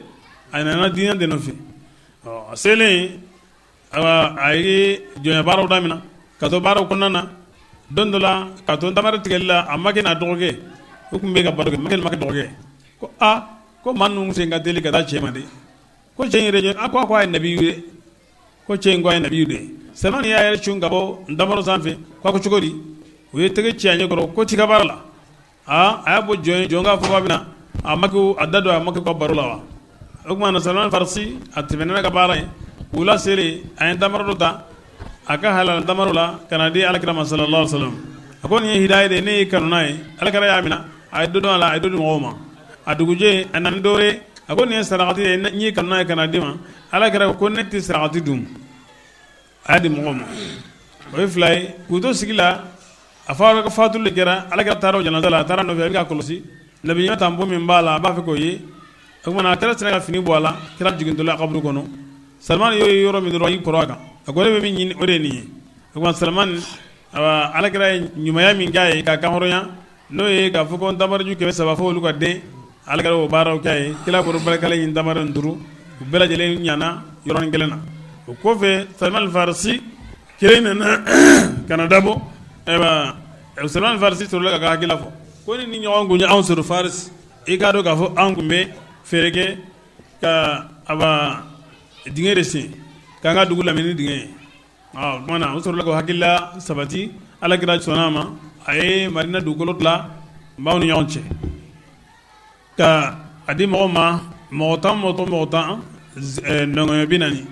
a nana diinɛ de nɔfɛ. Ɔ, a selen, a ye jɔnya baaraw daminɛ. Ka to baaraw kɔnɔna na, don dɔ la, ka to ntamaro tigɛli la, a makɛ n'a dɔgɔkɛ, u tun bɛ ka baro kɛ. Makɛ ni makɛ dɔgɔkɛ ko aa, ko maa ninnu sen ka teli ka taa cɛ ma de, ko cɛ in yɛrɛ, a ko a ye nabiyu ye, ko cɛ in ko a ye nabiyu de ye. Salman y'a yɛrɛ cun ka bɔ ntamaro sanfɛ, ko a ko cogo di? U ye tɛgɛ ci a ɲɛ kɔrɔ ko t'i ka baara la. Aa, a y'a bɔ jɔn ye, jɔn k'a fɔ k'a bɛna a makɛ a da don a makɛ ka baro la wa? O tuma na, Salman Farisi, a tɛmɛna n'a ka baara ye. Wula selen, a ye ntamaro dɔ ta a ka halala ntamaro la ka na di alakira ma sallallahu alaihi wasallam. A ko nin ye hidaya de ye, ne y'i kanu n'a ye. Alakira y'a minɛ, a ye dɔ dun a la, a ye dɔ di mɔgɔw ma. A dugujɛ, a nana ni dɔ ye, a ko nin ye sarakati ye, n y'i kanu n'a ye ka na di ma. Alakira ko ne tɛ sarakati dun. A y'a di mɔgɔw ma. O ye fila ye. K'u to sigi la, a fa ka fatuli kɛra. Alakira taara o janaza la, a taara nɔfɛ, a bɛ k'a kɔlɔsi nabi ɲuman tanbon min b'a la, a b'a fɛ k'o ye. O tuma na, a kɛra sina ka fini bɔ a la, kira jigintɔla kaburu kɔnɔ. Salman y'o ye yɔrɔ min dɔrɔn, a y'i kɔrɔ a kan, a ko ne bɛ min ɲini, o de ye nin ye. O tuma Salman, awa, alakira ye ɲumanya min k'a ye k'a kanhɔrɔnya, n'o ye k'a fɔ ko ntamaraju 300 fo olu ka den, alakira y'o baaraw k'a ye. Kira bolo barikalen ye ntamaro in turu, u bɛɛ lajɛlen ɲana yɔrɔnin kelen na. O kɔfɛ, Salman Farisi kelen nana ka na dabɔ. Ayiwa, Salman Farisi sɔrɔla ka hakilila fɔ ko ni ɲɔgɔn kun ye anw sɔrɔ Farisi, i k'a dɔn k'a fɔ an tun bɛ fɛɛrɛ kɛ ka awa dingɛ de sen k'an ka dugu lamini dingɛ ye. O tuma na, u sɔrɔla k'o hakilila sabati. Alakira sɔnna a ma, a ye Madina dugukolo tila maaw ni ɲɔgɔn cɛ ka a di mɔgɔw ma, mɔgɔ 10, mɔgɔ mɔgɔ 10, nɔngɔn 40,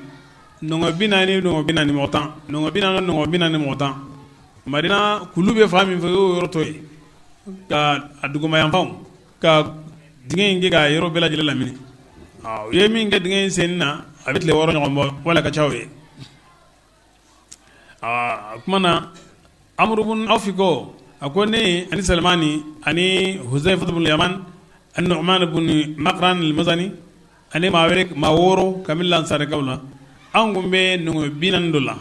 nɔngɔn 40, nɔngɔn 40, mɔgɔ 10, nɔngɔn 40, nɔngɔn 40, mɔgɔ 10. Madina kulu bɛ fan min fɛ, o y'o yɔrɔ to yen, ka a dugumayanfanw ka dingɛ in kɛ k'a yɔrɔ bɛɛ lajɛlen lamini. U ye min kɛ dingɛ in senni na, a bɛ tile 6 ɲɔgɔn bɔ wala ka ca o ye. O tuma na, Amuru bun Awfi ko, a ko ne ani Salimani ani Huzaifa bun Yaman ani Nu'man bun Maqran al-Muzani ani maa wɛrɛ, maa wɔɔrɔ kabini lansarikaw la, anw tun bɛ nɔngɔn 40 dɔ la.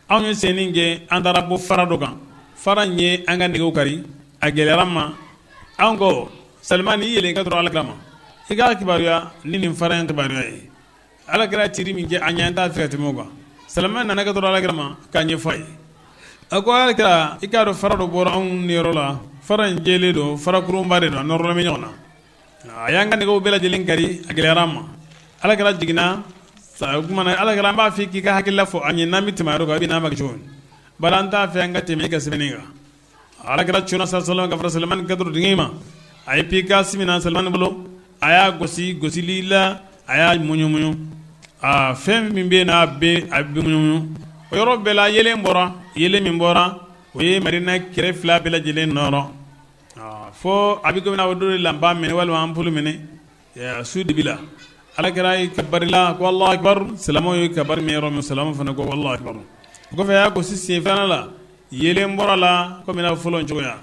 Anw ye senni kɛ, an taara bɔ fara dɔ kan. Fara in ye an ka nɛgɛw kari, a gɛlɛyara an ma. An ko Salimani, i yɛlɛn ka tɔrɔ alakira ma, i k'a kibaruya ni nin fara in kibaruya ye. Alakira ciri min kɛ an ɲɛ, an t'a fɛ ka tɛmɛ o kan. Salimani nana ka tɔrɔ alakira ma k'a ɲɛfɔ a ye. A ko alakira, i k'a dɔn fara dɔ bɔra anw niyɔrɔ la, fara in jɛlen don, fara kurunba de don, a nɔrɔlen bɛ ɲɔgɔn na, a y'an ka nɛgɛw bɛɛ lajɛlen kari, a gɛlɛyara an ma. Alakira jiginna o tuma na, alakira, an b'a fɛ k'i ka hakilila fɔ an ye n'an bɛ tɛmɛ yɔrɔ kan, i bɛ n'a ma kɛ cogo min, bari an t'a fɛ an ka tɛmɛ i ka sɛbɛnni kan. Alakira cunna sallam ka fara Salimani ka dingɛ ma. A ye pikasi minɛ Salimani bolo, a y'a gosi gosili la, a y'a muɲumuɲu. Aa, fɛn min bɛ n'a bɛ a bɛ muɲumuɲu, o yɔrɔ bɛɛ la yeelen bɔra. Yeelen min bɔra, o ye Madina kɛrɛ fila bɛɛ lajɛlen nɔrɔ fo a bɛ komi n'a fɔ dɔ de lanpa minɛ walima anpulu minɛ su dibi la. Alakira ye kabarila ko Alahu akibaru. Silamɛw ye kabari mɛn yɔrɔ min, silamɛw fana ko Alahu akibaru. O kɔfɛ, a y'a gosi siɲɛ filanan la, yeelen bɔra la komi n'a fɔlɔ cogoya.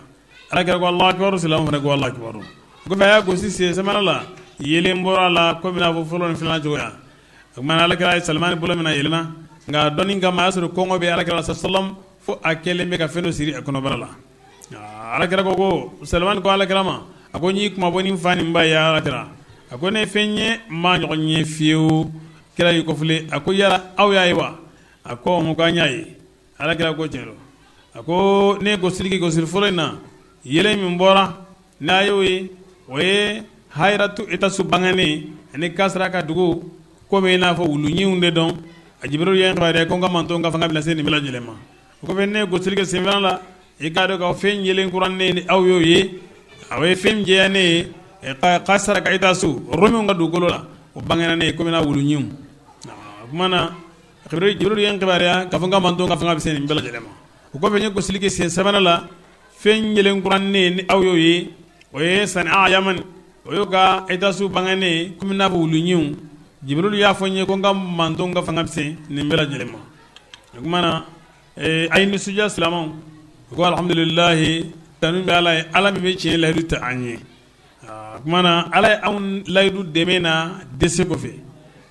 Alakira ko Alahu akibaru, silamɛw fana ko Alahu akibaru. O kɔfɛ, a y'a gosi siɲɛ sabanan la, yeelen bɔra la komi n'a fɔ fɔlɔ ni filanan cogoya. O tuma na, alakira ye Salimani bolo minɛ, yɛlɛnna, nka dɔnni kama, a y'a sɔrɔ kɔngɔ bɛ alakira la sallam, fo a kɛlen bɛ ka fɛn dɔ siri a kɔnɔbara la. Alakira ko, Salimani ko alakira ma, a ko n y'i kunmabɔ ni n fa ni n ba ye, alakira, a ko ne fɛn ye n ma ɲɔgɔn ye fiyewu. Kira y'i kɔfile, a ko yala aw y'a ye wa? A ko ko an y'a ye. Alakira ko tiɲɛ don. A ko ne gosili kɛ gosili fɔlɔ in na, yeelen min bɔra n'a y'o ye, o ye hayiratu etasu bangenen ani kasira ka dugu komi i n'a fɔ wuluɲinw de dɔn. A Jibirilu ye n kibaruya ko n ka manton ka fanga bɛna se nin bɛɛ lajɛlen ma. O kɔfɛ, ne gosili kɛ sen filanan la, i k'a dɔn ka fɛn yeelen kura ne ni aw y'o ye, o ye fɛn jɛya ne ye kasara ka etasu Romiw ka dugukolo la, o bangena ne ye komi n'a wuluɲinw. O tuma na, Jibirilu ye n kibaruya k'a fɔ n ka manton ka fanga bɛ se nin bɛɛ lajɛlen ma. O kɔfɛ, n ye gosili kɛ sen sabanan la, fɛn yeelen kura ne ni aw y'o ye, o ye Sanaa Yamani, o y'o ka etasu bangenen ye komi n'a fɔ wuluɲinw. Jibirilu y'a fɔ n ye ko n ka manton ka fanga bɛ se nin bɛɛ lajɛlen ma. O tuma na, a ye nisɔndiya silamɛw ko alhamdulilahi, tanu bɛ Ala ye, Ala min bɛ tiɲɛ layidu ta an ye. O tuma na ala ye anw layidu dɛmɛ na dɛsɛ kɔfɛ.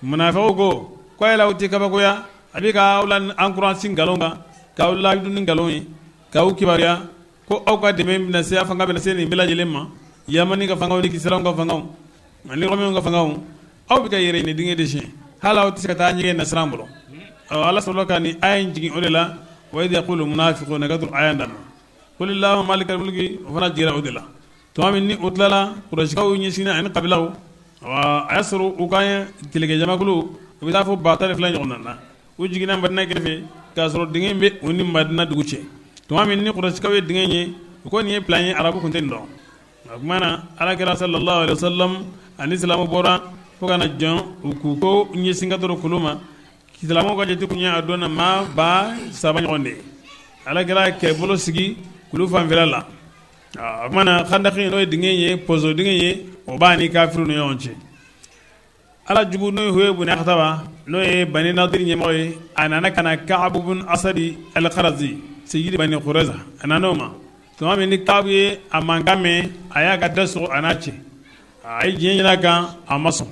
Munafigiw ko ko yala aw tɛ kabakoya, a bɛ k'aw la encouragé nkalon kan, k'aw layidu ni nkalon ye, k'aw kibaruya ko aw ka dɛmɛ bɛna se, a fanga bɛna se nin bɛɛ lajɛlen ma, Yamani ka fangaw ni Kisiraw ka fangaw ani Rɔmɛnw ka fangaw. Aw bɛ ka yɛrɛ ɲini dingɛ de sen, hali aw tɛ se ka taa ɲɛgɛn na siran bolo. Ala sɔrɔla ka nin aya in jigin o de la, wa idh yaqulu munafiquna, ka aya in daminɛ, qul illahumma malikal mulki, o fana jiginra o de la. Tuma min ni o tilala, Kurasikaw ɲɛsinna ani kabilaw, a y'a sɔrɔ u ka kɛlɛkɛ jamakulu u bɛ taa fo 12,000 ɲɔgɔn na. U jiginna Madina kɛrɛfɛ k'a sɔrɔ dingɛ bɛ u ni Madina dugu cɛ. Tuma min ni Kurasikaw ye dingɛ ye, u ko nin ye plan ye, arabu tun tɛ nin dɔn. O tuma na ala kira sallallahu alaihi wasallam ani silamɛw bɔra fo ka na jɔ u k'u ko ɲɛsin ka tɔrɔ kulu ma. Silamɛw ka jate kun ye a don na maa 3000 ɲɔgɔn de ye. Ala kira kɛlɛbolo sigi kulu fanfɛla la. O tuma na Khandaki, n'o ye dingɛ ye, pɔsɔn dingɛ ye, o b'a ni kafiriw ni ɲɔgɔn cɛ. Ala jugu, n'o ye Huyay bun Akhtaba, n'o ye Bani Nadir ɲɛmɔgɔ ye, a nana ka na Kaabu bun Asadi al-Qarazi, seyidi Bani Qurayza, a nana o ma. Tuma min ni Kaabu ye a mankan mɛn, a y'a ka da sɔgɔ a n'a cɛ, a ye diɲɛ ɲini a kan, a ma sɔn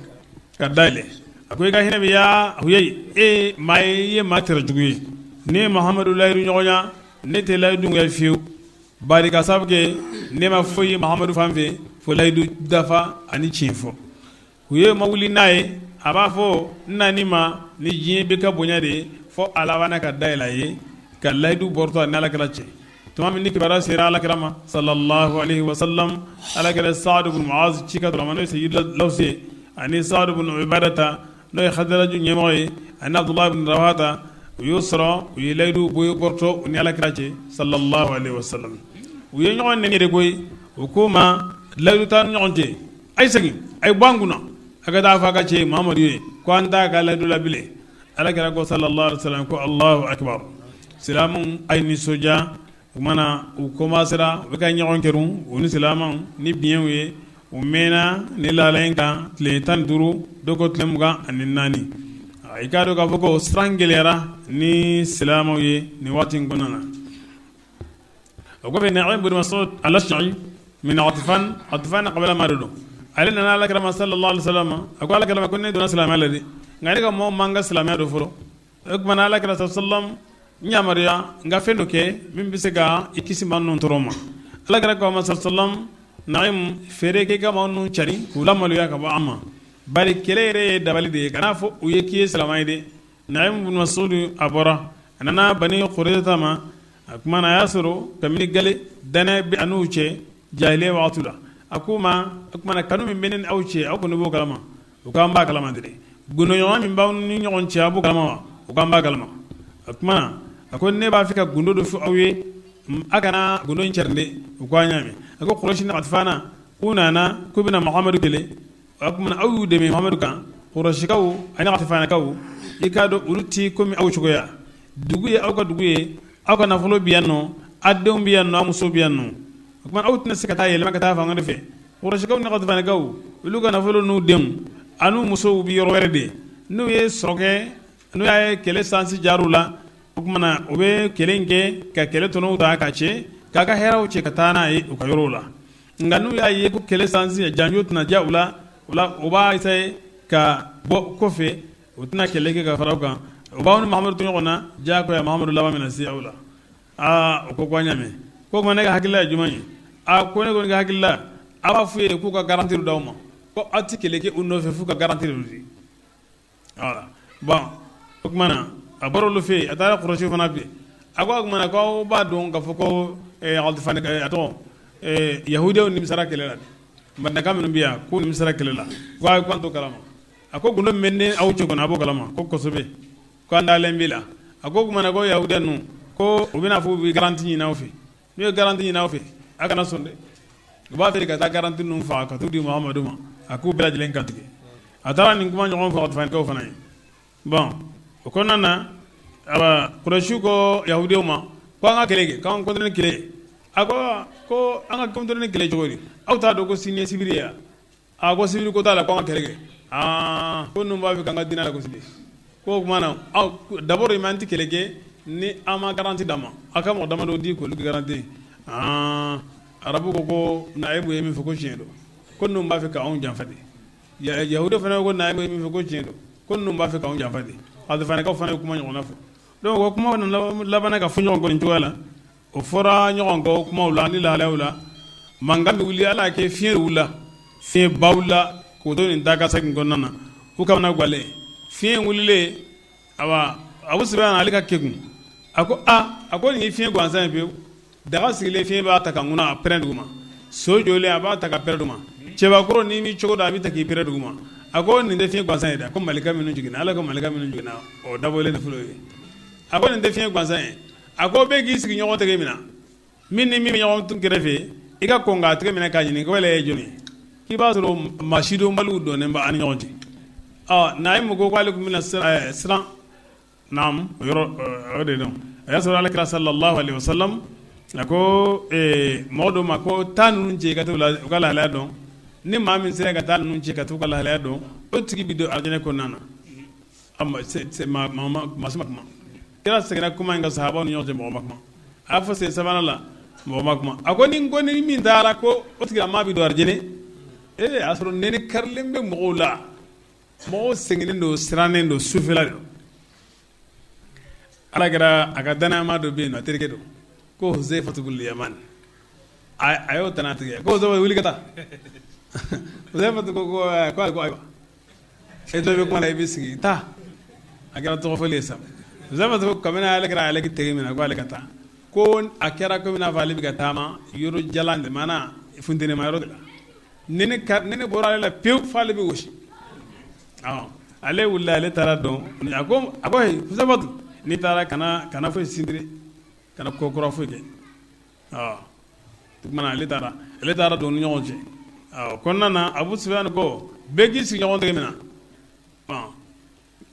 ka da yɛlɛ. A ko i ka hinɛ bɛ ya Huyay, e maa ye, i ye maa tɛrɛ jugu ye. Ne ye Mahamadu layidu ɲɔgɔnya, ne tɛ layidu ŋuya fiyewu, bari ka sababu kɛ ne ma foyi ye Mahamadu fan fɛ fo layidu dafa ani tiɲɛ fɔ. Huyay ma wuli n'a ye, a b'a fɔ n nan'i ma ni diɲɛ bɛ ka bonya de ye, fo a labanna ka da yɛlɛ a ye ka layidu bɔrɔtɔ a ni alakira cɛ. Tuma min ni kibaruya sera alakira ma sallallahu alaihi wasallam, alakira Saadu bun Muaz ci ka dɔrɔn, n'o ye Seyid Lawsi ye, ani Saadu bun Ubadata, n'o ye Khazraju ɲɛmɔgɔ ye, ani Abdulahi bun Rawahata, u y'o sɔrɔ, u ye layidu bɔrɔtɔ u ni alakira cɛ sallallahu alaihi wasallam. U ye ɲɔgɔn nɛni de koyi, u k'u ma layidu t'an ni ɲɔgɔn cɛ, a ye segin, a ye bɔ an kunna, a ka taa fɔ a ka cɛ Muhamadu ye ko an t'a ka layidu la bilen. Ala kira ko sallallahu alaihi wasallam ko Allahu akbar. Silamɛw a ye nisɔndiya. O tuma na u commencera, u bɛ ka ɲɔgɔn kerun, u ni silamɛw ni biɲɛw ye. U mɛnna ni lahala in kan tile 15, dɔw ko tile 24. I k'a dɔn k'a fɔ ko siran gɛlɛyara ni silamɛw ye nin waati in kɔnɔna na. O kɔfɛ, Nu'aym bin Mas'ud al-Ashja'i min Ghatafan, Ghatafan kabila maa de don. Ale nana ala kira ma sallallahu alaihi wasallam, a ko ala kira ma ko ne donna silamɛya la dɛ, nka ne ka mɔgɔw ma n ka silamɛya dɔn fɔlɔ. O tuma na ala kira sallallahu alaihi wasallam, n yamaruya n ka fɛn dɔ kɛ min bɛ se ka i kisi maa ninnu tɔɔrɔ ma. Ala kira ko a ma sallallahu alaihi wasallam, Nu'aym, feere k'i ka maa ninnu cari k'u lamaloya ka bɔ an ma, bari kɛlɛ yɛrɛ ye dabali de ye, kan'a fɔ u ye k'i ye silamɛ ye dɛ. Nu'aym bin Mas'ud a bɔra, a nana Bani Qurayza ma. A tuma na a y'a sɔrɔ kabini gale danaya bɛ a n'u cɛ jahiliya wagati la. A k'u ma, o tuma na kanu min bɛ ne ni aw cɛ, aw kɔni b'o kalama? U k'an b'a kalama dɛ. Gundoɲɔgɔn min b'aw ni ɲɔgɔn cɛ, aw b'o kalama wa? U k'an b'a kalama. A tuma na a ko ne b'a fɛ ka gundo dɔ fɔ aw ye, a kana gundo in cɛrin dɛ. U ko an y'a mɛn. A ko Kurɛsi ni Gatafana k'u nana k'u bɛna Muhamadu kɛlɛ. O tuma aw y'u dɛmɛ Muhamadu kan. Kurɛsikaw ani Gatafanakaw, i k'a dɔn olu tɛ komi aw cogoya. Dugu ye aw ka dugu ye, aw ka nafolo bɛ yan nɔ, aw denw bɛ yan nɔ, aw musow bɛ yan nɔ. O tuma aw tɛna se ka taa yɛlɛma ka taa fan wɛrɛ fɛ. Kurɛsikaw ni Gatafanakaw, olu ka nafolo n'u denw an'u musow bɛ yɔrɔ wɛrɛ de. N'u ye sɔrɔ kɛ, n'u y'a ye kɛlɛ sansi jar'u la, o tuma na u bɛ kɛlɛ in kɛ ka kɛlɛ tɔnɔw ta ka cɛ k'a ka hɛrɛw cɛ ka taa n'a ye u ka yɔrɔw la. Nka n'u y'a ye ko kɛlɛ sansi janjo tɛna diya u la, o la u b'a essayer ka bɔ kɔfɛ, u tɛna kɛlɛ kɛ ka fara u kan. U b'aw ni Mahamadu to ɲɔgɔn na, diyagoya Mahamadu laban bɛna se aw la. Aa, u ko ko an y'a mɛn. Ko tuma ne ka hakilila ye jumɛn ye? Aa, ko ne kɔni ka hakilila, a b'a f'u ye k'u ka garantie d'aw ma ko aw tɛ kɛlɛ kɛ u nɔfɛ f'u ka garantie di. Bon, o tuma na a bɔra olu fɛ yen, a taara Kurɛsi fana fɛ. A ko o tuma na ko b'a dɔn k'a fɔ ko a tɔgɔ yahudiyaw nimisara kɛlɛ la, Madinaka minnu bɛ yan, k'u nimisara kɛlɛ la, ko ayi, k'an t'o kalama. A ko gundo min bɛ ne aw cɛ kɔnɔ, a b'o kalama ko kosɛbɛ, ko an dalen b'i la. A ko o tuma na ko yahudiya ninnu, ko u bɛna fɔ u bɛ garantie ɲini aw fɛ. N'u ye garantie ɲini aw fɛ, a kana sɔn dɛ. U b'a fɛ ka taa garantie ninnu faga ka t'u di Muhamadu ma, a k'u bɛɛ lajɛlen kantigɛ. A taara nin kuma ɲɔgɔn fɔ Gatafanikaw fana ye. Bon, o kɔnɔna na, awa, Kurɛsiw ko yahudiyaw ma ko an ka kɛlɛ kɛ, k'an continuer ni kɛlɛ ye. A ko ko an ka continuer ni kɛlɛ cogo di? Aw t'a dɔn ko sini ye sibiri ye wa? A ko sibiri ko t'a la, ko an ka kɛlɛ kɛ. Aa, ko ninnu b'a fɛ k'an ka diinɛ lagosi de. Ko o tuma na aw d'abord an tɛ kɛlɛ kɛ ni an ma garantie d'an ma, aw ka mɔgɔ damadɔ di k'olu garantie. Aa, arabu ko ko Nayibu ye min fɔ ko tiɲɛ don. Ko ninnu b'a fɛ ka anw janfa de. Yahudiw fana ko Nayimu ye min fɔ ko tiɲɛ don, ko ninnu b'a fɛ ka anw janfa de. Gatafanakaw fana ye kuma ɲɔgɔnna fɔ. Donc o kuma labanna ka fɔ ɲɔgɔn kɔ nin cogoya la. O fɔra ɲɔgɔn kɔ kumaw la ni lahalayaw la. Mankan bɛ wuli, Ala y'a kɛ fiɲɛ de wulila, fiɲɛba wulila k'o to nin taa ka segin kɔnɔna na. U kamana gwalen, fiɲɛ wulilen, awa Abu Sufiyana ale ka kekun, a ko aa, a ko nin ye fiɲɛ gansan ye pewu. Daga sigilen fiɲɛ b'a ta ka ŋuna a pɛrɛn duguma, so jɔlen a b'a ta ka pɛrɛn duguma, cɛbakɔrɔ n'i m'i cogo dɔn a bɛ ta k'i pɛrɛn duguma. A ko nin tɛ fiɲɛ gansan ye dɛ, a ko malika minnu jiginna, Ala ka malika minnu jiginna, o dabɔlen de filɛ o ye. A ko nin tɛ fiɲɛ gansan ye, a ko bɛɛ k'i sigiɲɔgɔn tɛgɛ minɛ, min ni min bɛ ɲɔgɔn kɛrɛfɛ, i ka kɔn k'a tɛgɛ minɛ k'a ɲininka ko e ye jɔn ye, k'i b'a sɔrɔ maa sidɔnbaliw donnen bɛ an ni ɲɔgɔn cɛ. Ɔ Nayimu ko k'ale tun bɛna siran. Naam, o yɔrɔ o de don. A y'a sɔrɔ Alakira sallallahu alaihi wasallam a ko mɔgɔ dɔ ma ko taa ninnu cɛ i ka t'u la u ka lahalaya dɔn. Ni maa min sera ka taa ninnu cɛ ka t'u ka lahalaya dɔn, o tigi bɛ don alijinɛ kɔnɔna na. A maa si ma kuma. Kira seginna kuma in kan sahabaw ni ɲɔgɔn cɛ, mɔgɔ ma kuma. A y'a fɔ siɲɛ sabanan la, mɔgɔ ma kuma. A ko ni ko ni min taara ko o tigilama bɛ don alijinɛ. Ee a y'a sɔrɔ nɛnɛ karilen bɛ mɔgɔw la. Mɔgɔw sɛgɛnnen don, sirannen don, sufɛla don. Ala kɛra a ka dannayama dɔ bɛ yen, a terikɛ don, ko Huzayifatu bun Yaman, a y'o tana tigɛ ko wuli ka taa. Huzayifatu ko ko ayiwa, e dɔ bɛ kuma la, i bɛ sigi taa. A kɛra tɔgɔ fɔli ye sa. Huzayifatu ko kabini ale kɛra ale tɛgɛ minɛ ko ale ka taa, ko a kɛra komi n'a fɔ ale bɛ ka taama yɔrɔ jalan de maana funtenima yɔrɔ de la. Nɛnɛ bɔra ale la pewu f'ale bɛ wɔsi. Ale wulila, ale taara dɔn. A ko a ko Huzayifatu, n'i taara kana foyi sintiri, kana ko kura foyi kɛ. O tuma ale taara, ale taara don ni ɲɔgɔn cɛ. Kɔnɔna na Abu Sufiyani ko bɛɛ k'i sigiɲɔgɔn tɛgɛ minɛ.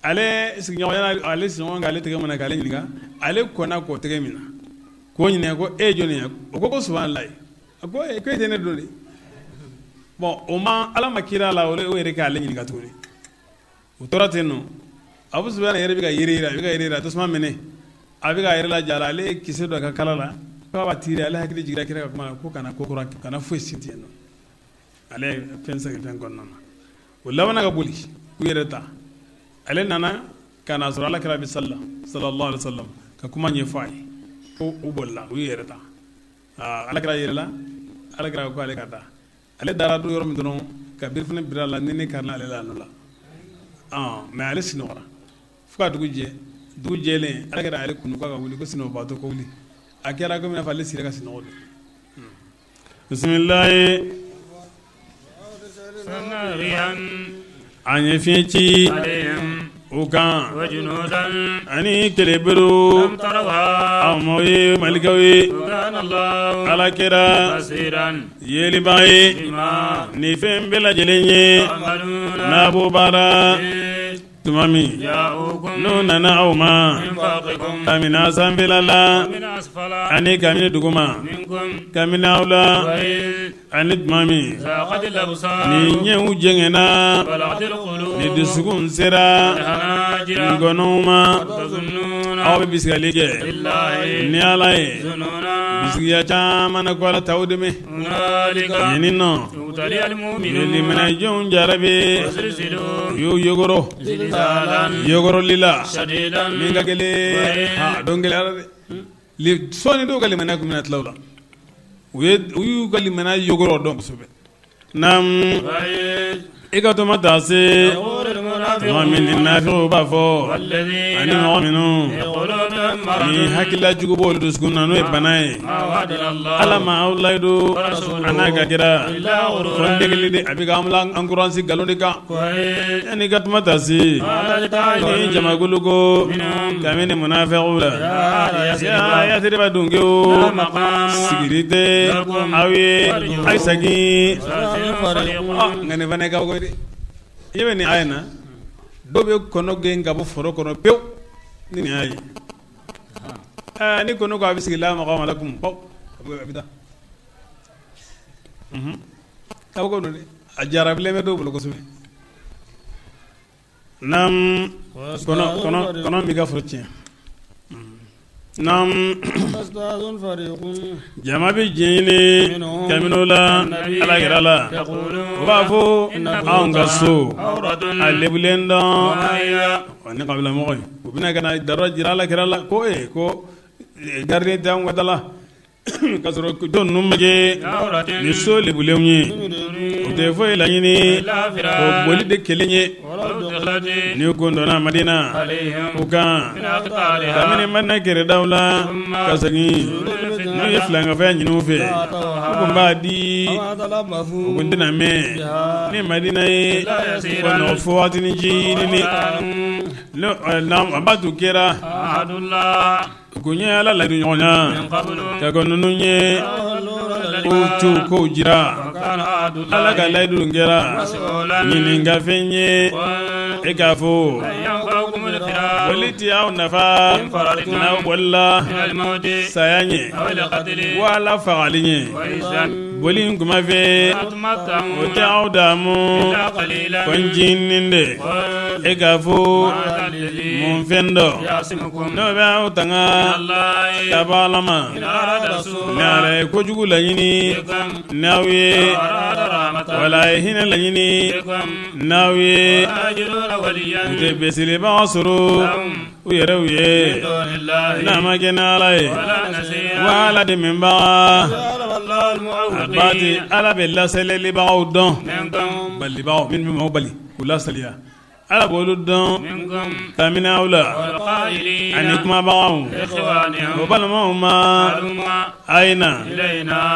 Ale sigiɲɔgɔn, ale sigiɲɔgɔn k'ale tɛgɛ minɛ k'ale ɲininka, ale kɔnna k'o tɛgɛ minɛ k'o ɲininka ko e ye jɔn ye? O ko subahanallahi. A ko e tɛ ne dɔn de. Bon, o ma Ala ma kira la, o yɛrɛ k'ale ɲininka tuguni. U tora ten nɔ. Abu Sufiyani yɛrɛ bɛ ka yɛrɛ yɛrɛ, a bɛ ka yɛrɛ yɛrɛ, tasuma minɛ, a bɛ ka yɛrɛ lajara. Ale ye kisɛ don a ka kala la k'a b'a tirer, ale hakili jiginna kira ka kuma la ko kana ko kura, kana foyi si tigɛ nɔ. Ale ye fɛn segin fɛn kɔnɔna na, o labanna ka boli k'u yɛrɛ ta. Ale nana ka n'a sɔrɔ ala kira bɛ sali la sallallahu alaihi wasallam, ka kuma ɲɛfɔ a ye ko u bolila, u y'u yɛrɛ ta. Ala kira yɛrɛla, ala kira ko ale ka da. Ale dara don yɔrɔ min dɔrɔn, ka birifini bila la, ni ne karila ale la a nɔ la, mais ale sunɔgɔra fo ka dugu jɛ. Dugu jɛlen, ala kira ale kunu k'a ka wuli, ko sunɔgɔbaatɔ ko wuli. A kɛra komi n'a fɔ ale sira ka sunɔgɔ don. Bisimilayi, an ye fiɲɛ ci u kan ani kɛlɛbolo, aw m'o ye malikaw ye. Ala kɛra yelibaa ye ni fɛn bɛɛ lajɛlen ye n'a b'o baara. Tuma min n'u nana aw ma kabini sanfɛla la ani kabini duguma, kabini aw la, ani tuma min ni ɲɛw jɛngɛnna, ni dusukun sera ngɔnɔw ma, aw bɛ bisigiyali kɛ ni Ala ye bisigiya caman na ko Ala t'aw dɛmɛ. Yen nɔ limaniyajɔnw jarabi, u y'u yogoro yogoroli la min ka gɛlɛn, don gɛlɛyara dɛ. Sɔɔni dɔw ka limaniya tun bɛna tila u la, u y'u ka limaniya yogoro dɔn kosɛbɛ. Naamu, i ka tuma taa se tuma min ni nafigiw b'a fɔ, ani mɔgɔ minnu ni hakilila jugu b'olu dusukun na, n'o ye bana ye, Ala ma aw layidu a n'a ka kira fo degeli de, a bɛ k'an encourager nkalon de kan. Yanni ka tuma taa se ni jamakulu ko kabini munafigiw la, Yasiriba dunkew, sigili tɛ aw ye, a ye segin. Nka nin fana ye kabako ye dɛ. I ɲɛ bɛ nin aya in na, dɔw bɛ kɔnɔ gɛn ka bɔ foro kɔnɔ pewu ni nin aya ye. Ni kɔnɔ ko a bɛ sigi la maqama lakum, a bɛ taa. Kabako don dɛ, a jarabilen bɛ dɔw bolo kosɛbɛ. Naamu, kɔnɔ b'i ka foro tiɲɛ. Naam jama bɛ diɲɛ ɲini kabini o la ala kira la u b'a fɔ anw ka so a lebulen dɔn ni kabila mɔgɔ u bɛna ka na dara jira ala kira la ko ee ko gardien tɛ anw ka da la Ka sɔrɔ dɔn ninnu bɛ kɛ ni so lebulenw ye u tɛ foyi laɲini o boli de kelen ye ni kun donna madina u kan kabini madina kɛrɛdaw la ka segin n'u ye filankafoya ɲini u fɛ u tun b'a di u tun tɛna mɛn ni madina ye fo waatinin ncinin a b'a tun kɛra kun ye ala layidu ɲɔgɔnya ka kɔn ninnu ɲɛ ko tu kow jira ala ka layidu kɛra ɲininkafɛn ye e k'a fɔ boli tɛ aw nafa n'aw bolila saya ɲɛ wala fagali ɲɛ boli in kuma fɛ o tɛ aw damu fo ncinin de e k'a fɔ mun fɛn dɔ n'o bɛ aw tanga ka bɔ ala ma ni ala ye kojugu laɲini n'aw ye wala ye hinɛ laɲini n'aw ye u tɛ bisimilabaa sɔrɔ u yɛrɛw ye n'a ma kɛ n'ala ye wala dɛmɛbaa a ala bɛ lasalibagaw dɔn balibagaw minnu bɛ maaw bali k'u lasaliya ala b'olu dɔn kabini aw la ani kumabagaw o balimaw ma a ye na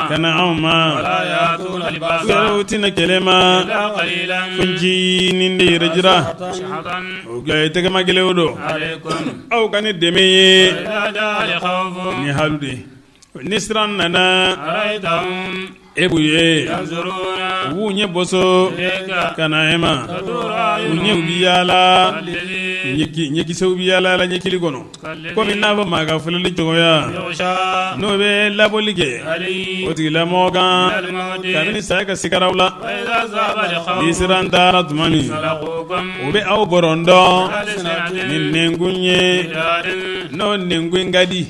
ka na anw ma u tɛ na kɛlɛ ma fo ncinin de yɛrɛ jira o tɛgɛma gɛlɛn don aw ka ni dɛmɛ ye ni halu de ni siran nana e b'u ye u b'u ɲɛ boso ka na e ma u ɲɛw bɛ yaala ɲɛkisɛw bɛ yaala ɲɛkili kɔnɔ komi n'a fɔ maa ka filɛli cogoya n'o bɛ labɔli kɛ o tigilamɔgɔ kan kabini saya ka sikaraw la ni siran taara tuma min u bɛ aw bɔrɔntɔ ni nɛnkun ye n'o nɛnkun ka di